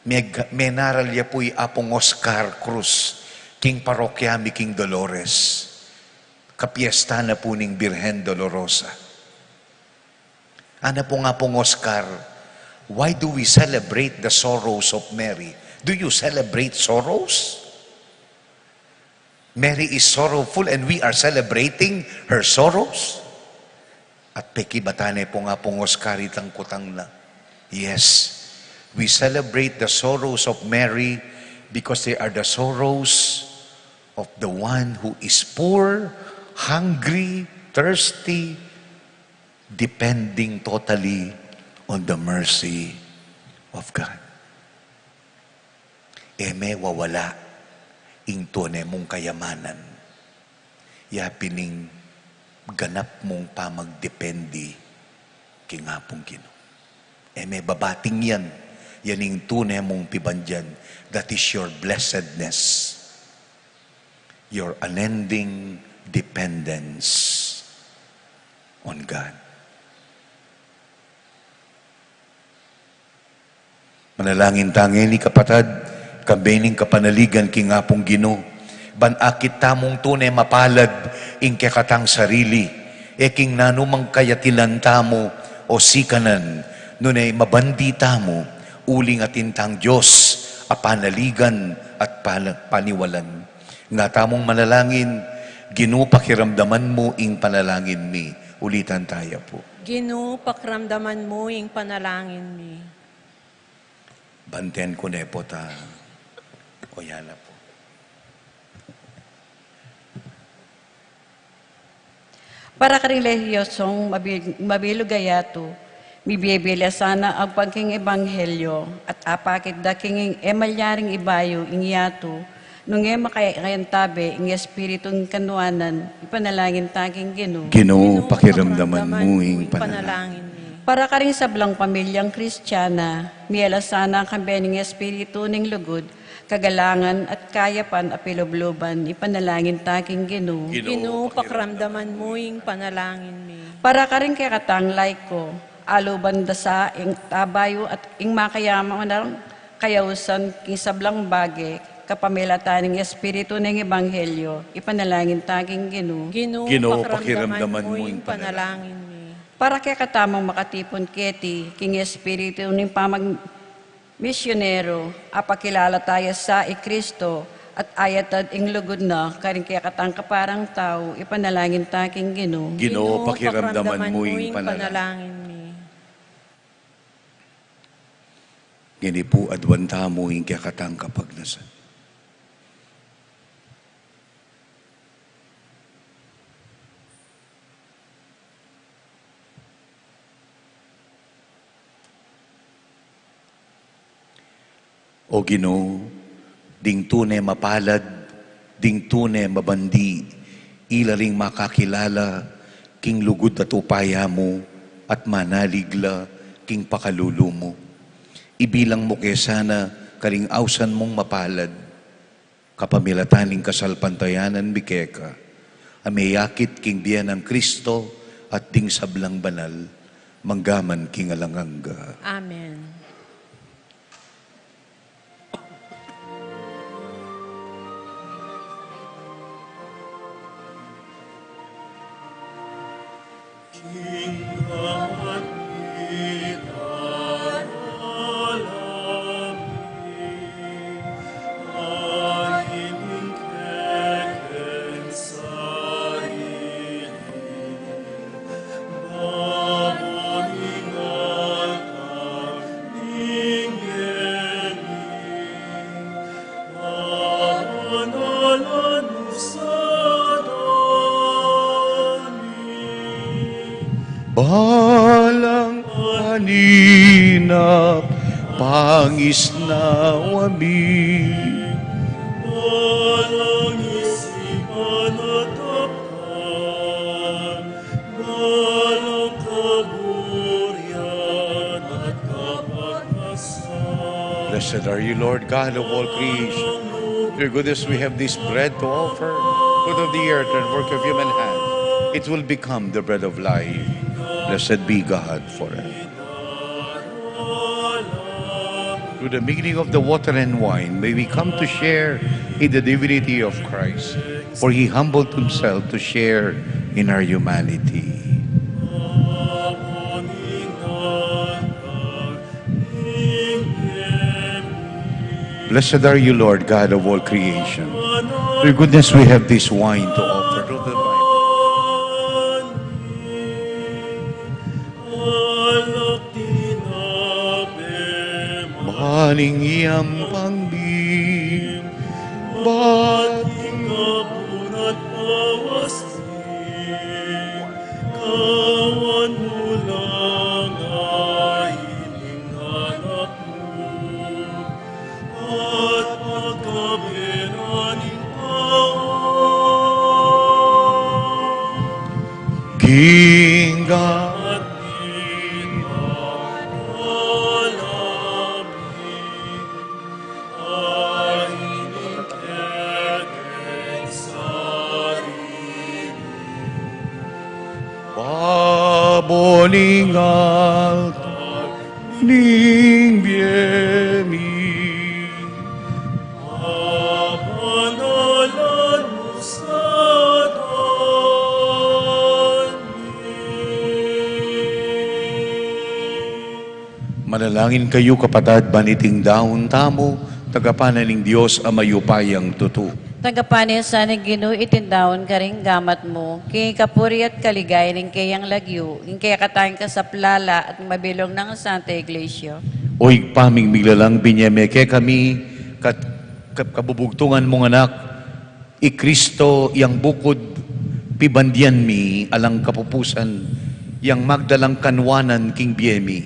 Meg-, menaral ya pu i Apung Oscar Cruz king parokya mi king Dolores, kapiesta na pu ning Birhen Dolorosa. Ana pung Apung Oscar, "Why do we celebrate the sorrows of Mary? Do you celebrate sorrows? Mary is sorrowful and we are celebrating her sorrows?" At pekibatan ne pung Apung Oscar itang kutang na, "Yes, we celebrate the sorrows of Mary because they are the sorrows of the one who is poor, hungry, thirsty, depending totally on the mercy of God." E me wawala ing tune mung kayamanan ya pin ing ganap mung pamagdependi king Apung Ginu. E me babating yan, yan ing tune mung pibandian. That is your blessedness, your unending dependence on God. Manalangin ta ngeni, kapatad, kambe ning kapanaligan king Apung Ginu, ban akit tamung tune mapalad ing kekatang sarili, e king nanumang kayatilan tamu o sikanan, nune mabandi tamu, uling atin tang Dios a panaligan at pala-, paniwalan. Nga tamung manalangin, "Ginu, pakiramdaman mu ing panalangin mi." Ulitan taya pu. "Ginu, pakiramdaman mu ing panalangin mi." Banten ku ne pu ta. O, ya na pu. Para karing relihiyosong mabi-, mabilug a yatu, mibie-bie la sana agpang king ebanghelyo, at apakit da king e malyaring ibayu ing yatu, nung e makayantabe ing espiritu ning kanuanan, ipanalangin ta king Ginu. Ginu, pakiramdaman mu ing panalangin. Para karing sablang pamilyang Kristiana, mie la sana kambe ning espiritu ning lugud, kagalangan at kayapan a pilubluban, ipanalangin ta king Ginu. Ginu, pakiramdaman mu ing panalangin mi. Para karing kekatang laiko, aluban da sa ing tabayu at ing makayaman a kayausan king sablang bage, kapamilatan ning espiritu ning ebanghelyo, ipanalangin ta king Ginu. Ginu, pakiramdaman mu ing panalangin mi. Para kekatamung makatipun keti king espiritu ning pamag- misyonero, apakilala taya sa i Kristo, at ayatad ing lugud na karing kekatang kaparang tau, ipanalangin ta king Ginu. Ginu, pakiramdaman mu ing panalangin mi. Ngeni pu, aduan tamu ing kekatang kapagnasan. O Ginu, ding tune mapalad, ding tune mabandi, ila ring makakilala king lugud at upaya mu, at manalig la king pakalulu mu. Ibilang mu ke sana karing ausan mung mapalad, kapamilatan ning kasalpantayanan mi keka, a meyakit king bie nang Kristo at ding sablang banal, manggaman king alang angga. Amen. Balang paninap pangisnawa mi. Balang isipan at Blessed are you, Lord God of all creation. Through your goodness we have this bread to offer, fruit of the earth and work of human hands. It will become the bread of life. Blessed be God forever. Through the mingling of the water and wine, may we come to share in the divinity of Christ, for he humbled himself to share in our humanity. Blessed are you, Lord God of all creation. Through your goodness, we have this wine to offer. Maning iyang pangdi, bat ing abunat pawas ni, kawan mu lang a ining anak mu, at pagkaberan ning tau. King Baboningal ning bie mi. Manalangin kayu, kapatad, ban iting daun tamu, tanggapan na ning Dios a mayupayang tutu. Tanggapan na sa ning Ginu iting daun karing gamat mu, king kapurian at kaligayan ning keyang lagyu, king kekatang kasaplalan at mabilug nang Santa Iglesia. O Ibpa ming miglalang, binye me kekami, kat-, ka-, kabubugtungan mung anak, i Kristo, yang bukud pibandian mi alang kapupusan, yang magdalang kanwanan king bie mi.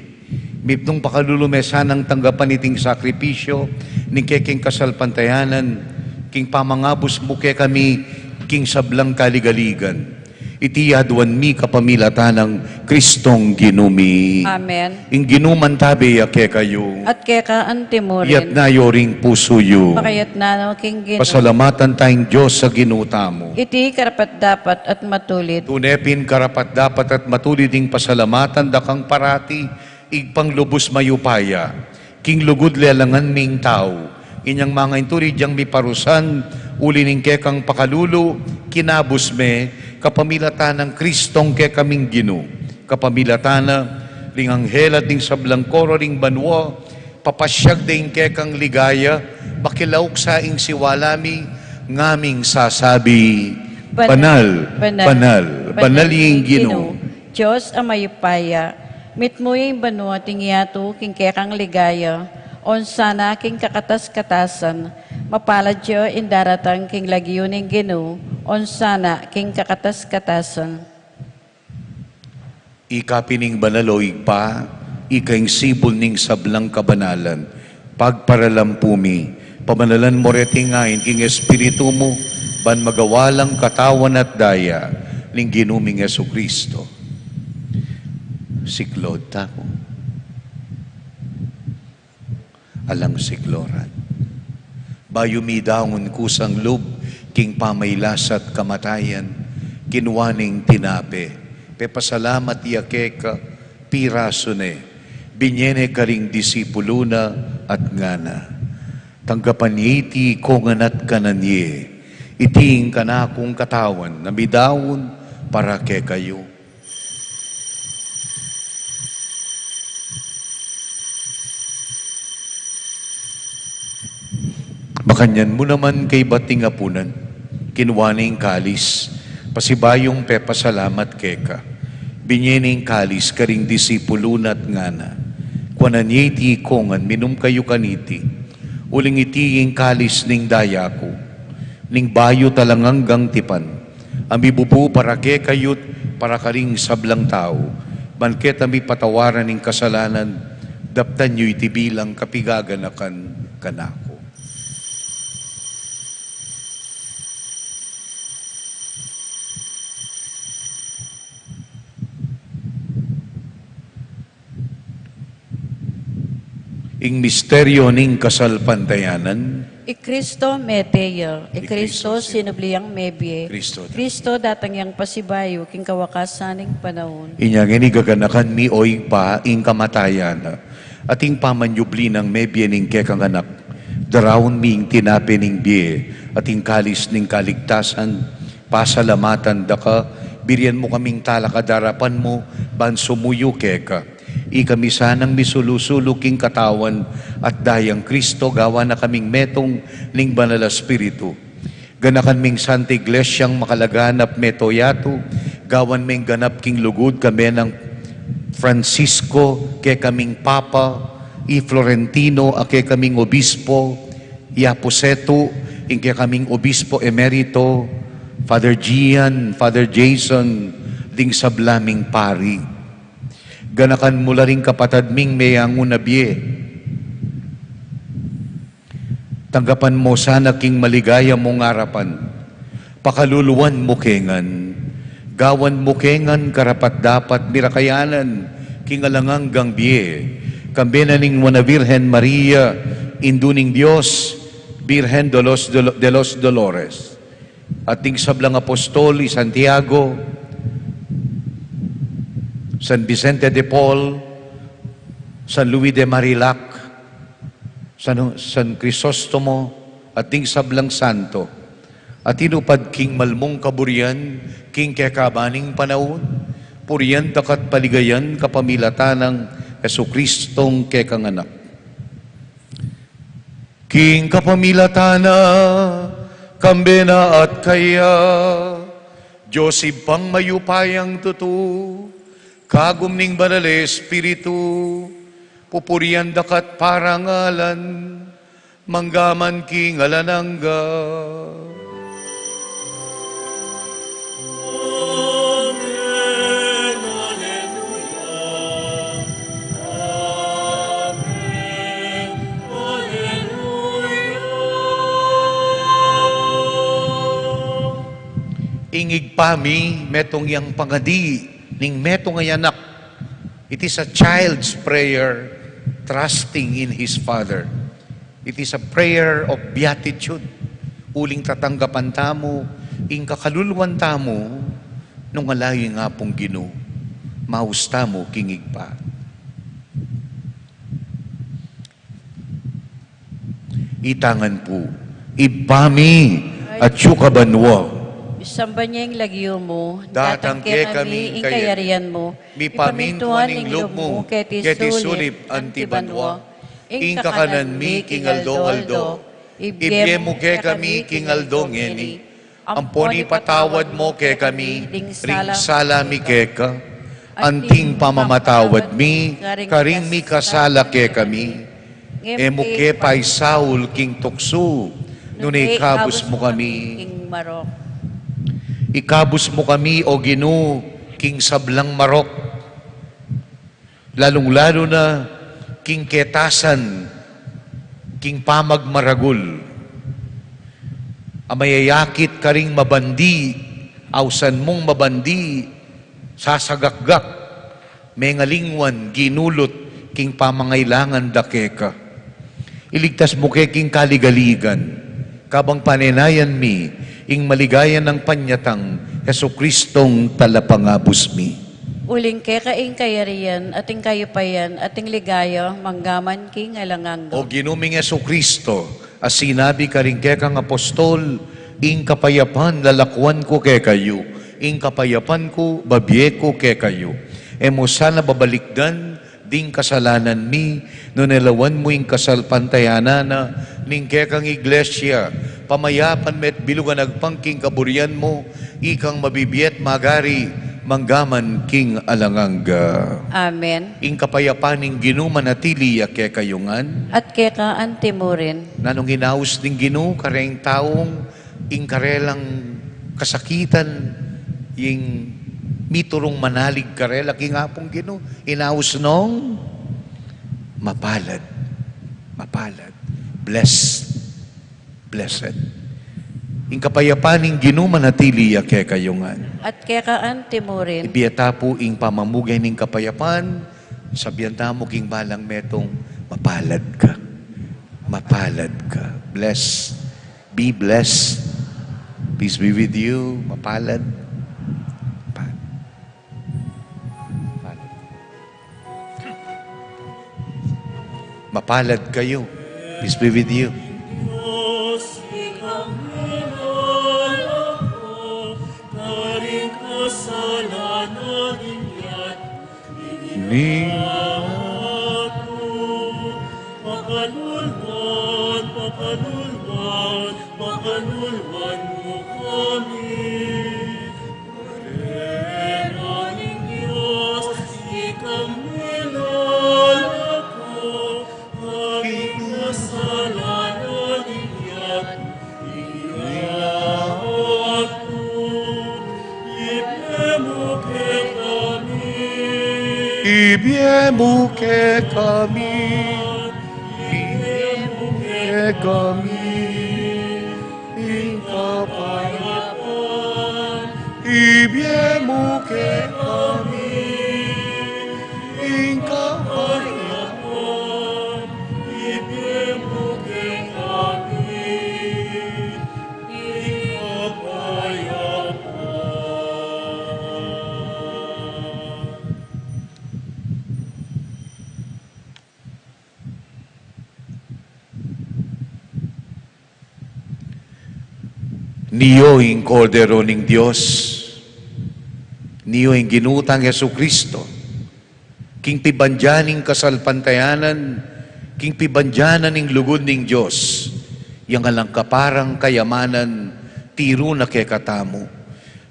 Mipnung pakalulu me sanang tanggapan iting sakripisyu ning kekeng kasalpantayanan, king pamangabus mu kekami king sablang kaligaligan. Iti aduan mi kapamilatan nang Kristong Ginu mi. Amen. Ing Ginu mantabe ya kekayu. At keka antimurin. Iyatas yu ring pusu yu. Pakayatas na no king Ginu. Pasalamatan taya ing Dios a Ginu tamu. Iti karapat-dapat at matulid. Tune pin karapat-dapat at matulid ing pasalamatan da kang parati, Ibpang lubus mayupaya, king lugud lelangan ming tau, inyang manga inturi dyang miparusan, uli ning kekang pakalulu, kinabus me, kapamilatan nang Kristong kekaming Ginu, kapamilatan na ring anghel at ding sablang koro ring banua, papasyag da ing kekang ligaya, makilauk sa ing siwala mi, ngaming sasabi, Banal, banal, banal, banal ing Ginu. Dios a mayupaya, mitmu ing banua at ing yatu king kekang ligaya, onsana king kakatas-katasan, mapalad ya ing daratang king lagyu ning Ginu, onsana king kakatas-katasan. Ika pin ing banal, o Ibpa, ika ing sibul ning sablang kabanalan. Pagparalampu mi, pamanalan mu reting ain king Espiritu mu, ban magawa lang katawan at daya ning Ginu ming Jesucristo. Siklaud tamu. Alang siklaud. Bayu midaun kusang lub king pamailas at kamatayan, kinua ne ing tinape, pepasalamat ya keka, pirasu ne, binye ne karing disipulu na at ngana, tanggapan ye iti ikongan at kanan ye, iti ing kanakung katawan a midaun para kekayu. Makanyan mu naman kaybat ning apunan, kinua ne ing kalis, pasibayung pepasalamat keka, binye ne ing kalis karing disipulu na at ngana, kuanan ye iti ikongan, minum kayu kaniti, uling iti ing kalis ning daya ku, ning bayu at alang anggang tipan, a mibubu para kekayu't para karing sablang tau, ban keta mipatawaran ing kasalanan, daptan yu iti bilang kapigaganakan kanaku. Ing misteryu ning kasalpantayanan. I Kristo mete ya, i Kristo sinubli yang mebie, Kristo datang yang pasibayu king kawakasan ning panaun. Inya ngeni gaganakan mi, o Ibpa, ing kamatayan na, Ating pamanyubli nang mebie ning kekang anak, daraun mi ing tinape ning bie at ing kalis ning kaligtasan, pasalamatan da ka, birian mu kaming talakad king arapan mu, ban sumuyu keka. Ikami sanang misulu-sulu king katawan at dayang Kristo, gawan na kaming metung ning Banal a Espiritu. Ganakan ming Santa Iglesiang makalaganap meto yatu, gawan ming ganap king lugud, kambe nang Francisco, kekaming Papa, i Florentino, a kekaming Obispo, i Apu Setu, ing kekaming Obispo Emerito, Father Gian, Father Jason, ding sabla ming pari. Ganakan mu la ring kapatad ming meyangu na bie. Tanggapan mu sana king maligaya mung arapan. Pakaluluan mu ke ngan. Gawan mu ke ngan karapat-dapat mirakayanan king alang anggang bie. Kambe na ning Nuan a Virgen Maria, Indu ning Dios, Virgen de los Dolo-, de los Dolores. At ding sablang apostol, i Santiago, San Vicente de Paul, San Luis de Marilac, San, San Crisostomo, at ding sablang santo, a tinupad king malmung kaburian, king kekaban ning panaun, purian da ka't paligayan kapamilatan nang Jesucristong kekang Anak. King kapamilatan na, kambe na at kaya, Dios Ibpang mayupayang tutu, kagum ning Banal a Espiritu, pupurian da ka't parangalan, mangga man king alang angga. Amen. Alleluia. Amen. Alleluia. Ing Ibpa mi, metung yang pangadi ning metung a anak. It is a child's prayer, trusting in his father. It is a prayer of beatitude. Uling tatanggapan tamu ing kakaluluan tamu nung ala ing Apung Ginu. Maus tamu king Ibpa. Itang ngan pu. Ibpa mi, atsu ka banua. Misamban ya ing lagyu mu, datang kekami ing kayarian mu, mipamintuan ing lub mu, keti sulip anti banua. Ing kakanan mi king aldo-aldo, ibie mu kekami king aldo ngeni. Ampon ipatawad mu kekami ring sala mi keka, anting pamamatawad mi karing mikasala kekami. E mu ke paisaul king tuksu, nune ikabus mu kami. Ikabus mu kami, O Ginu, king sablang marok. Lalung-lalu na king ketasan, king pamagmaragul. A mayayakit karing mabandi, ausan mung mabandi, sasagakgak, mengalingwan, ginulut, king pamangailangan da keka. Iligtas mu ke king kaligaligan, kabang panenayan mi ing maligaya nang panyatang Jesucristong Talapangabus mi. Uling keka ing kayarian, at ing kayupayan, at ing ligaya, mangga man king alang angga. O Ginu ming Jesucristo, a sinabi karing kekang apostol, ing kapayapan lalakuan ku kekayu, ing kapayapan ku babie ku kekayu. E mu sana babalikdan ding kasalanan mi, nune lawan mu ing kasalpantayanan na ning kekang Iglesia, pamayapan me't bilug a nagpang king kaburian mu, ikang mabibie at magari, mangga man king alang angga. Amen. Ing kapayapan ning Ginu manatili ya kekayu ngan. At keka anti mu rin. Nanung inaus ning Ginu kareng taung ing karelang kasakitan, ing miturung manalig karela king Apung Ginu, inaus nong mapalad, mapalad, blessed, blessed. Ing kapayapan ning Ginu manatili ya kekayu ngan. At keka anti mu rin. Ibie ta pu ing pamamugay ning kapayapan, sabian tamu king balang metung, mapalad ka, mapalad ka, bless. Be blessed. Peace be with you. Mapalad. Pa-, mapalad. Mapalad kayu. Peace be with you. Ni pakalulwan, pakalulwan, pakalulwan mu kami. Kordero ning Dios, ikang minalako, ating kasalanan inyat, inyat, ibie mu kekami. Ibie mu kekami. Ibie mu kekami. Ing kapayapan, ibie mu kekami. Ing kapayapan, ibie mu kekami. Ing kapayapan. Niyo ing Kordero ning Dios, niyo ing Ginu tang Jesucristo, king pibandian ning kasalpantayanan, king pibandian ning lugud ning Dios, yang alang kaparang kayamanan, tiru na kekatamu.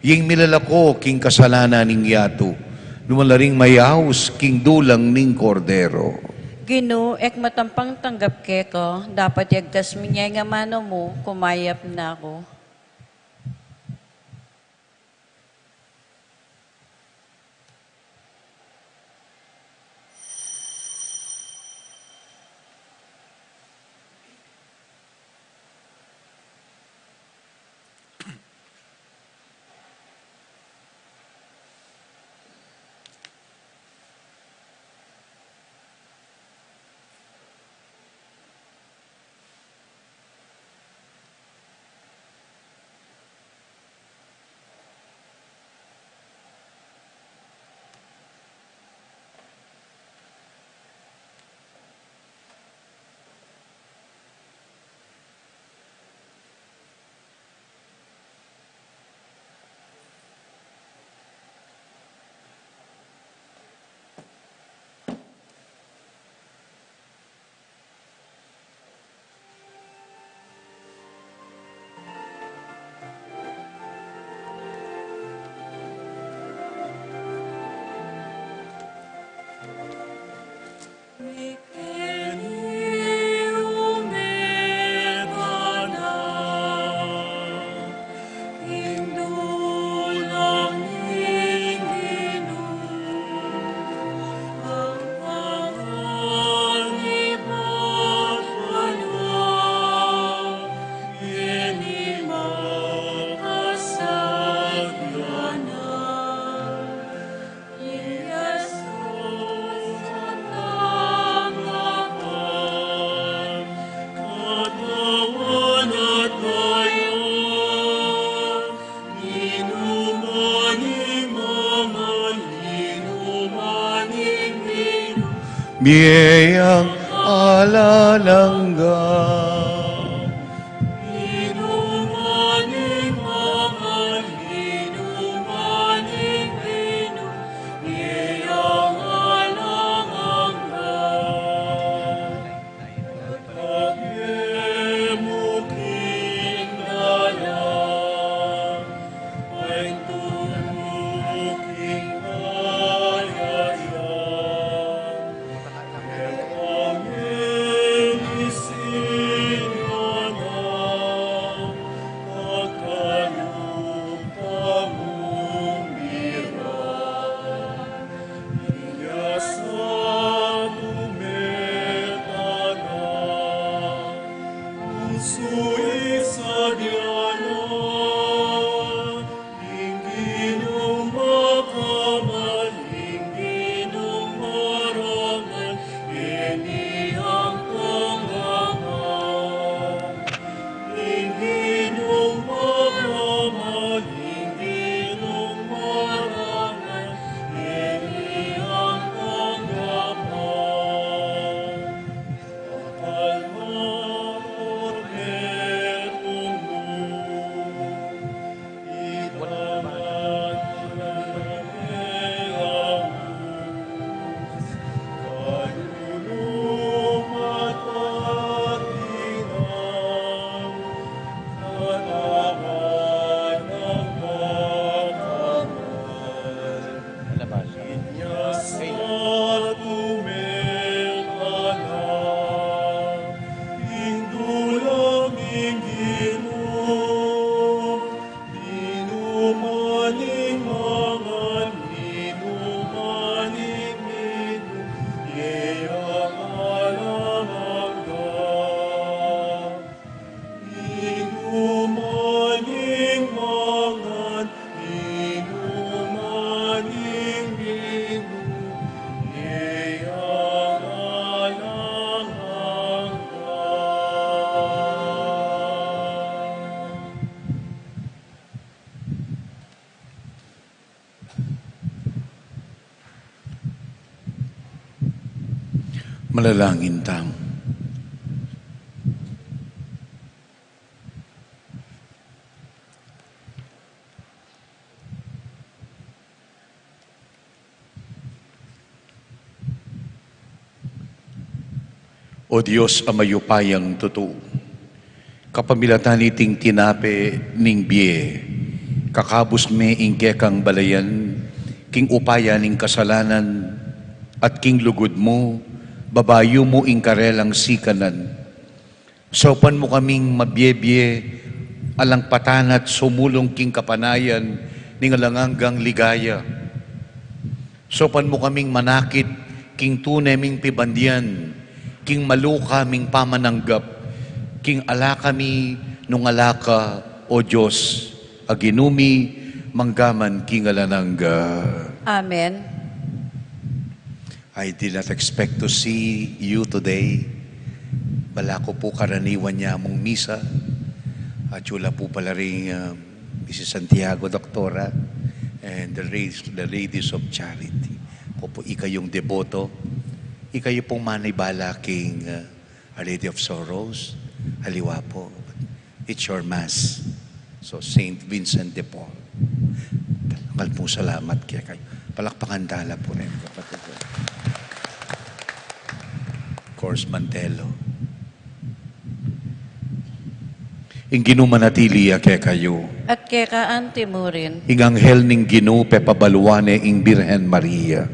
Ing milalako king kasalanan ning yatu, lumala ring mayaus king dulang ning Kordero. Ginu, e ku matampang tanggap keka, dapot yagkas mu ing amanu mu, kumayap na ku. Mie yang alang angga. Manalangin tamu. O Dios a mayupayang tutu, kapamilatan niting tinape ning bie, kakabus me ing kekang balayan, king upaya ning kasalanan, at king lugud mu, babayu mu ing karelang sikanan. Saupan mu kaming mabie-bie, alang patana at sumulung king kapanayan ning alang anggang ligaya. Saupan mu kaming manakit king tune ming pibandian, king maluka ming pamananggap, king ala kami nung ala ka, O Dios, a Ginu mi, manggaman king alang angga. Amen. I did not expect to see you today. Balaku pu karaniwan ya mung misa. Atiu la pu pala ring, uh, Missus Santiago, Doktora, and the Ladies, the Ladies of Charity. Ko pu ikayung deboto. Ikayu pung manibala king, uh, Our Lady of Sorrows, aliwa po. It's your Mass. So, Saint Vincent de Paul. Dakal pung salamat kekayu. Palakpakan tala pu rin, kapatid. Of course, Mantelo. Ing Ginu manatili ya kekayu. At keka anti mu rin. Ing anghel ning Ginu pepabaluan ne ing Birhen Maria.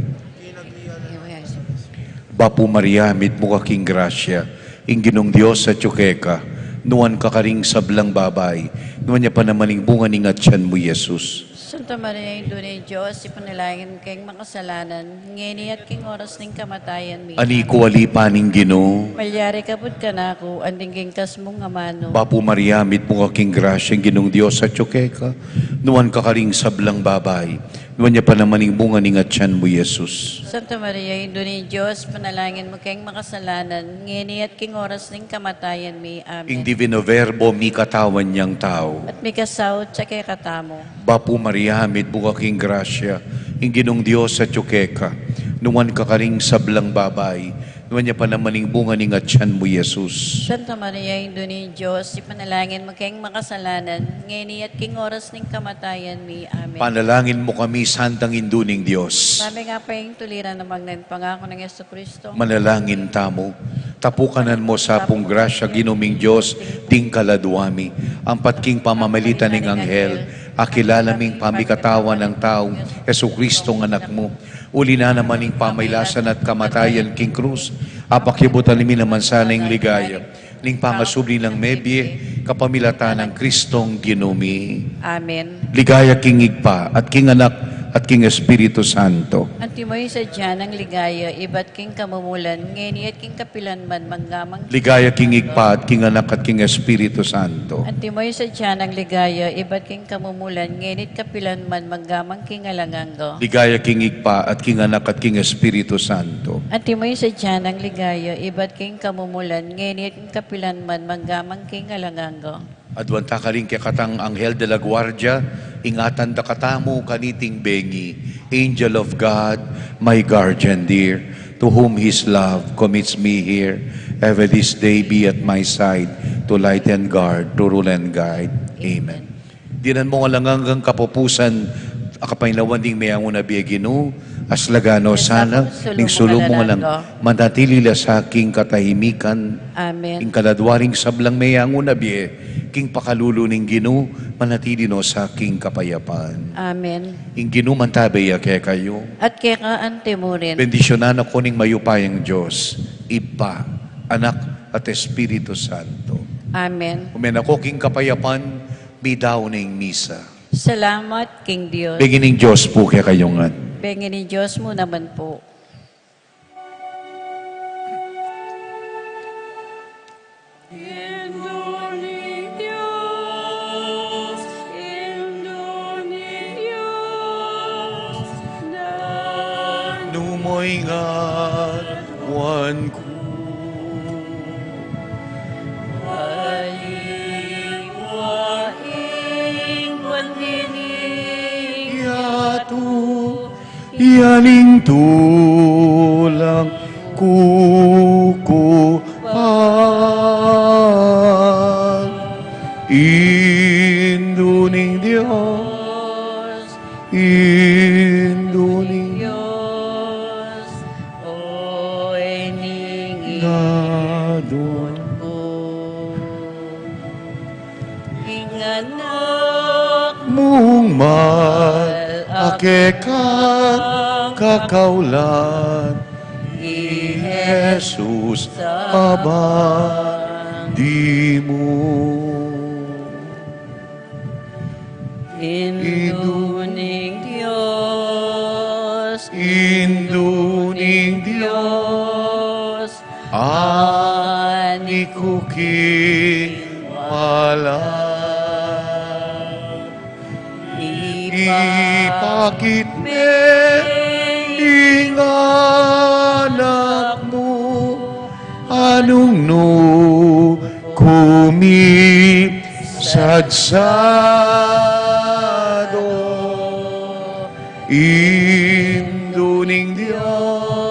Bapu Maria, mitmu ka king grasya, ing Ginung Dios atyu keka, nuan ka karing sablang babai, nuan ya pa naman ing bunga ning atian mu, Jesus. Santa Maria, Indu ning Dios, ipanalangin mu keng makasalanan, ngeni at king oras ning kamatayan mi. Ani ku alipan ing Ginu. Malyari ka put kanaku, anting king kas mung amanu. Bapu Maria, mitmu ka king grasya, ing Ginung Dios atyu keka, nuan ka karing sablang babai, nuan ya pa naman ing bunga ning atian mu, Jesus. Santa Maria, Indu ning Dios, panalangin mu keng makasalanan, ngeni at king oras ning kamatayan mi. Amen. Ing Divino Verbo mikatawan yang tau. At mikasaut ya kekatamu. Bapu Maria, mitmu ka king grasya, ing Ginung Dios atyu keka, nuan ka karing sablang babai, nuan ya pa naman ing bunga ning atian mu, Jesus. Santa Maria, Indu ning Dios, ipanalangin mu keng makasalanan, ngeni at king oras ning kamatayan mi. Amen. Panalangin mu kami, Santang Indu ning Dios. Mame nga pa ing tuliran na magnen pangaku nang Jesucristo. Manalangin tamu. Tapukanan mu sa pung grasya, Ginu ming Dios, ding kaladua mi. Ampat king pamamalitan ning anghel, akilala ming pamikatawan nang tau, Jesucristo nga anak mu. Uli na naman ning pamailasan at kamatayan king krus, apakyabutan mi naman sana ing ligaya ning pangasubli nang mebie, kapamilatan nang Kristong Ginu mi. Amen. Ligaya king Ibpa, at king Anak, at king Espiritu Santo. Antimo ing sadya nang ligaya, ibat king kamumulan, ngeni at king kapilan man, mangga man. Ligaya king Ibpa, at king Anak, at king Espiritu Santo. Antimo ing sadya nang ligaya, ibat king kamumulan, ngeni at kapilan man, mangga man king alang angga. Ligaya king Ibpa, at king Anak, at king Espiritu Santo. Antimo ing sadya nang ligaya, ibat king kamumulan, ngeni at king kapilan man, mangga man king alang angga. Aduan ta karing kekatang Anghel de la Guardia, ingatan da katamu kaniting bengi. Angel of God, my guardian dear, to whom his love commits me here, ever this day be at my side, to light and guard, to rule and guide. Amen. Dinan mu ngan alang anggang kapupusan, a kapaynawan ding meyangu na bie, Ginu, aslagan no sana, ning sulu mu ngan lang, manatili la sa king katahimikan. Amen. Ing kaladua ring sablang meyangu na bie, king pakalulu ning Ginu, manatili no sa king kapayapan. Amen. Ing Ginu mantabe ya kekayu. At keka antimurin. Bendisyunan na ko ning mayupayang Dios, Ibpa, Anak, at Espiritu Santo. Amen. Ume na ko king kapayapan, midaun ing misa. Salamat king Dios. Bengi ning Dios pu kekayu ngan. Bengi ning Dios mu naman pu. Indu ning Dios, Indu ning Dios, nanu mu ing aduan ku. Aliwa ing pandinig. Yatu, yan ing tulang ku. kukupan. Indu ning Dios, Indu ning Dios, o ning Indu. Ing Anak mung mal a kekang kakaulan, i Jesus abandi mu. Indu ning Dios, Indu ning Dios, ani ku king malan. Ipakit me ing Anak mu, a nung nu kumisadsadu. Indu ning Dios,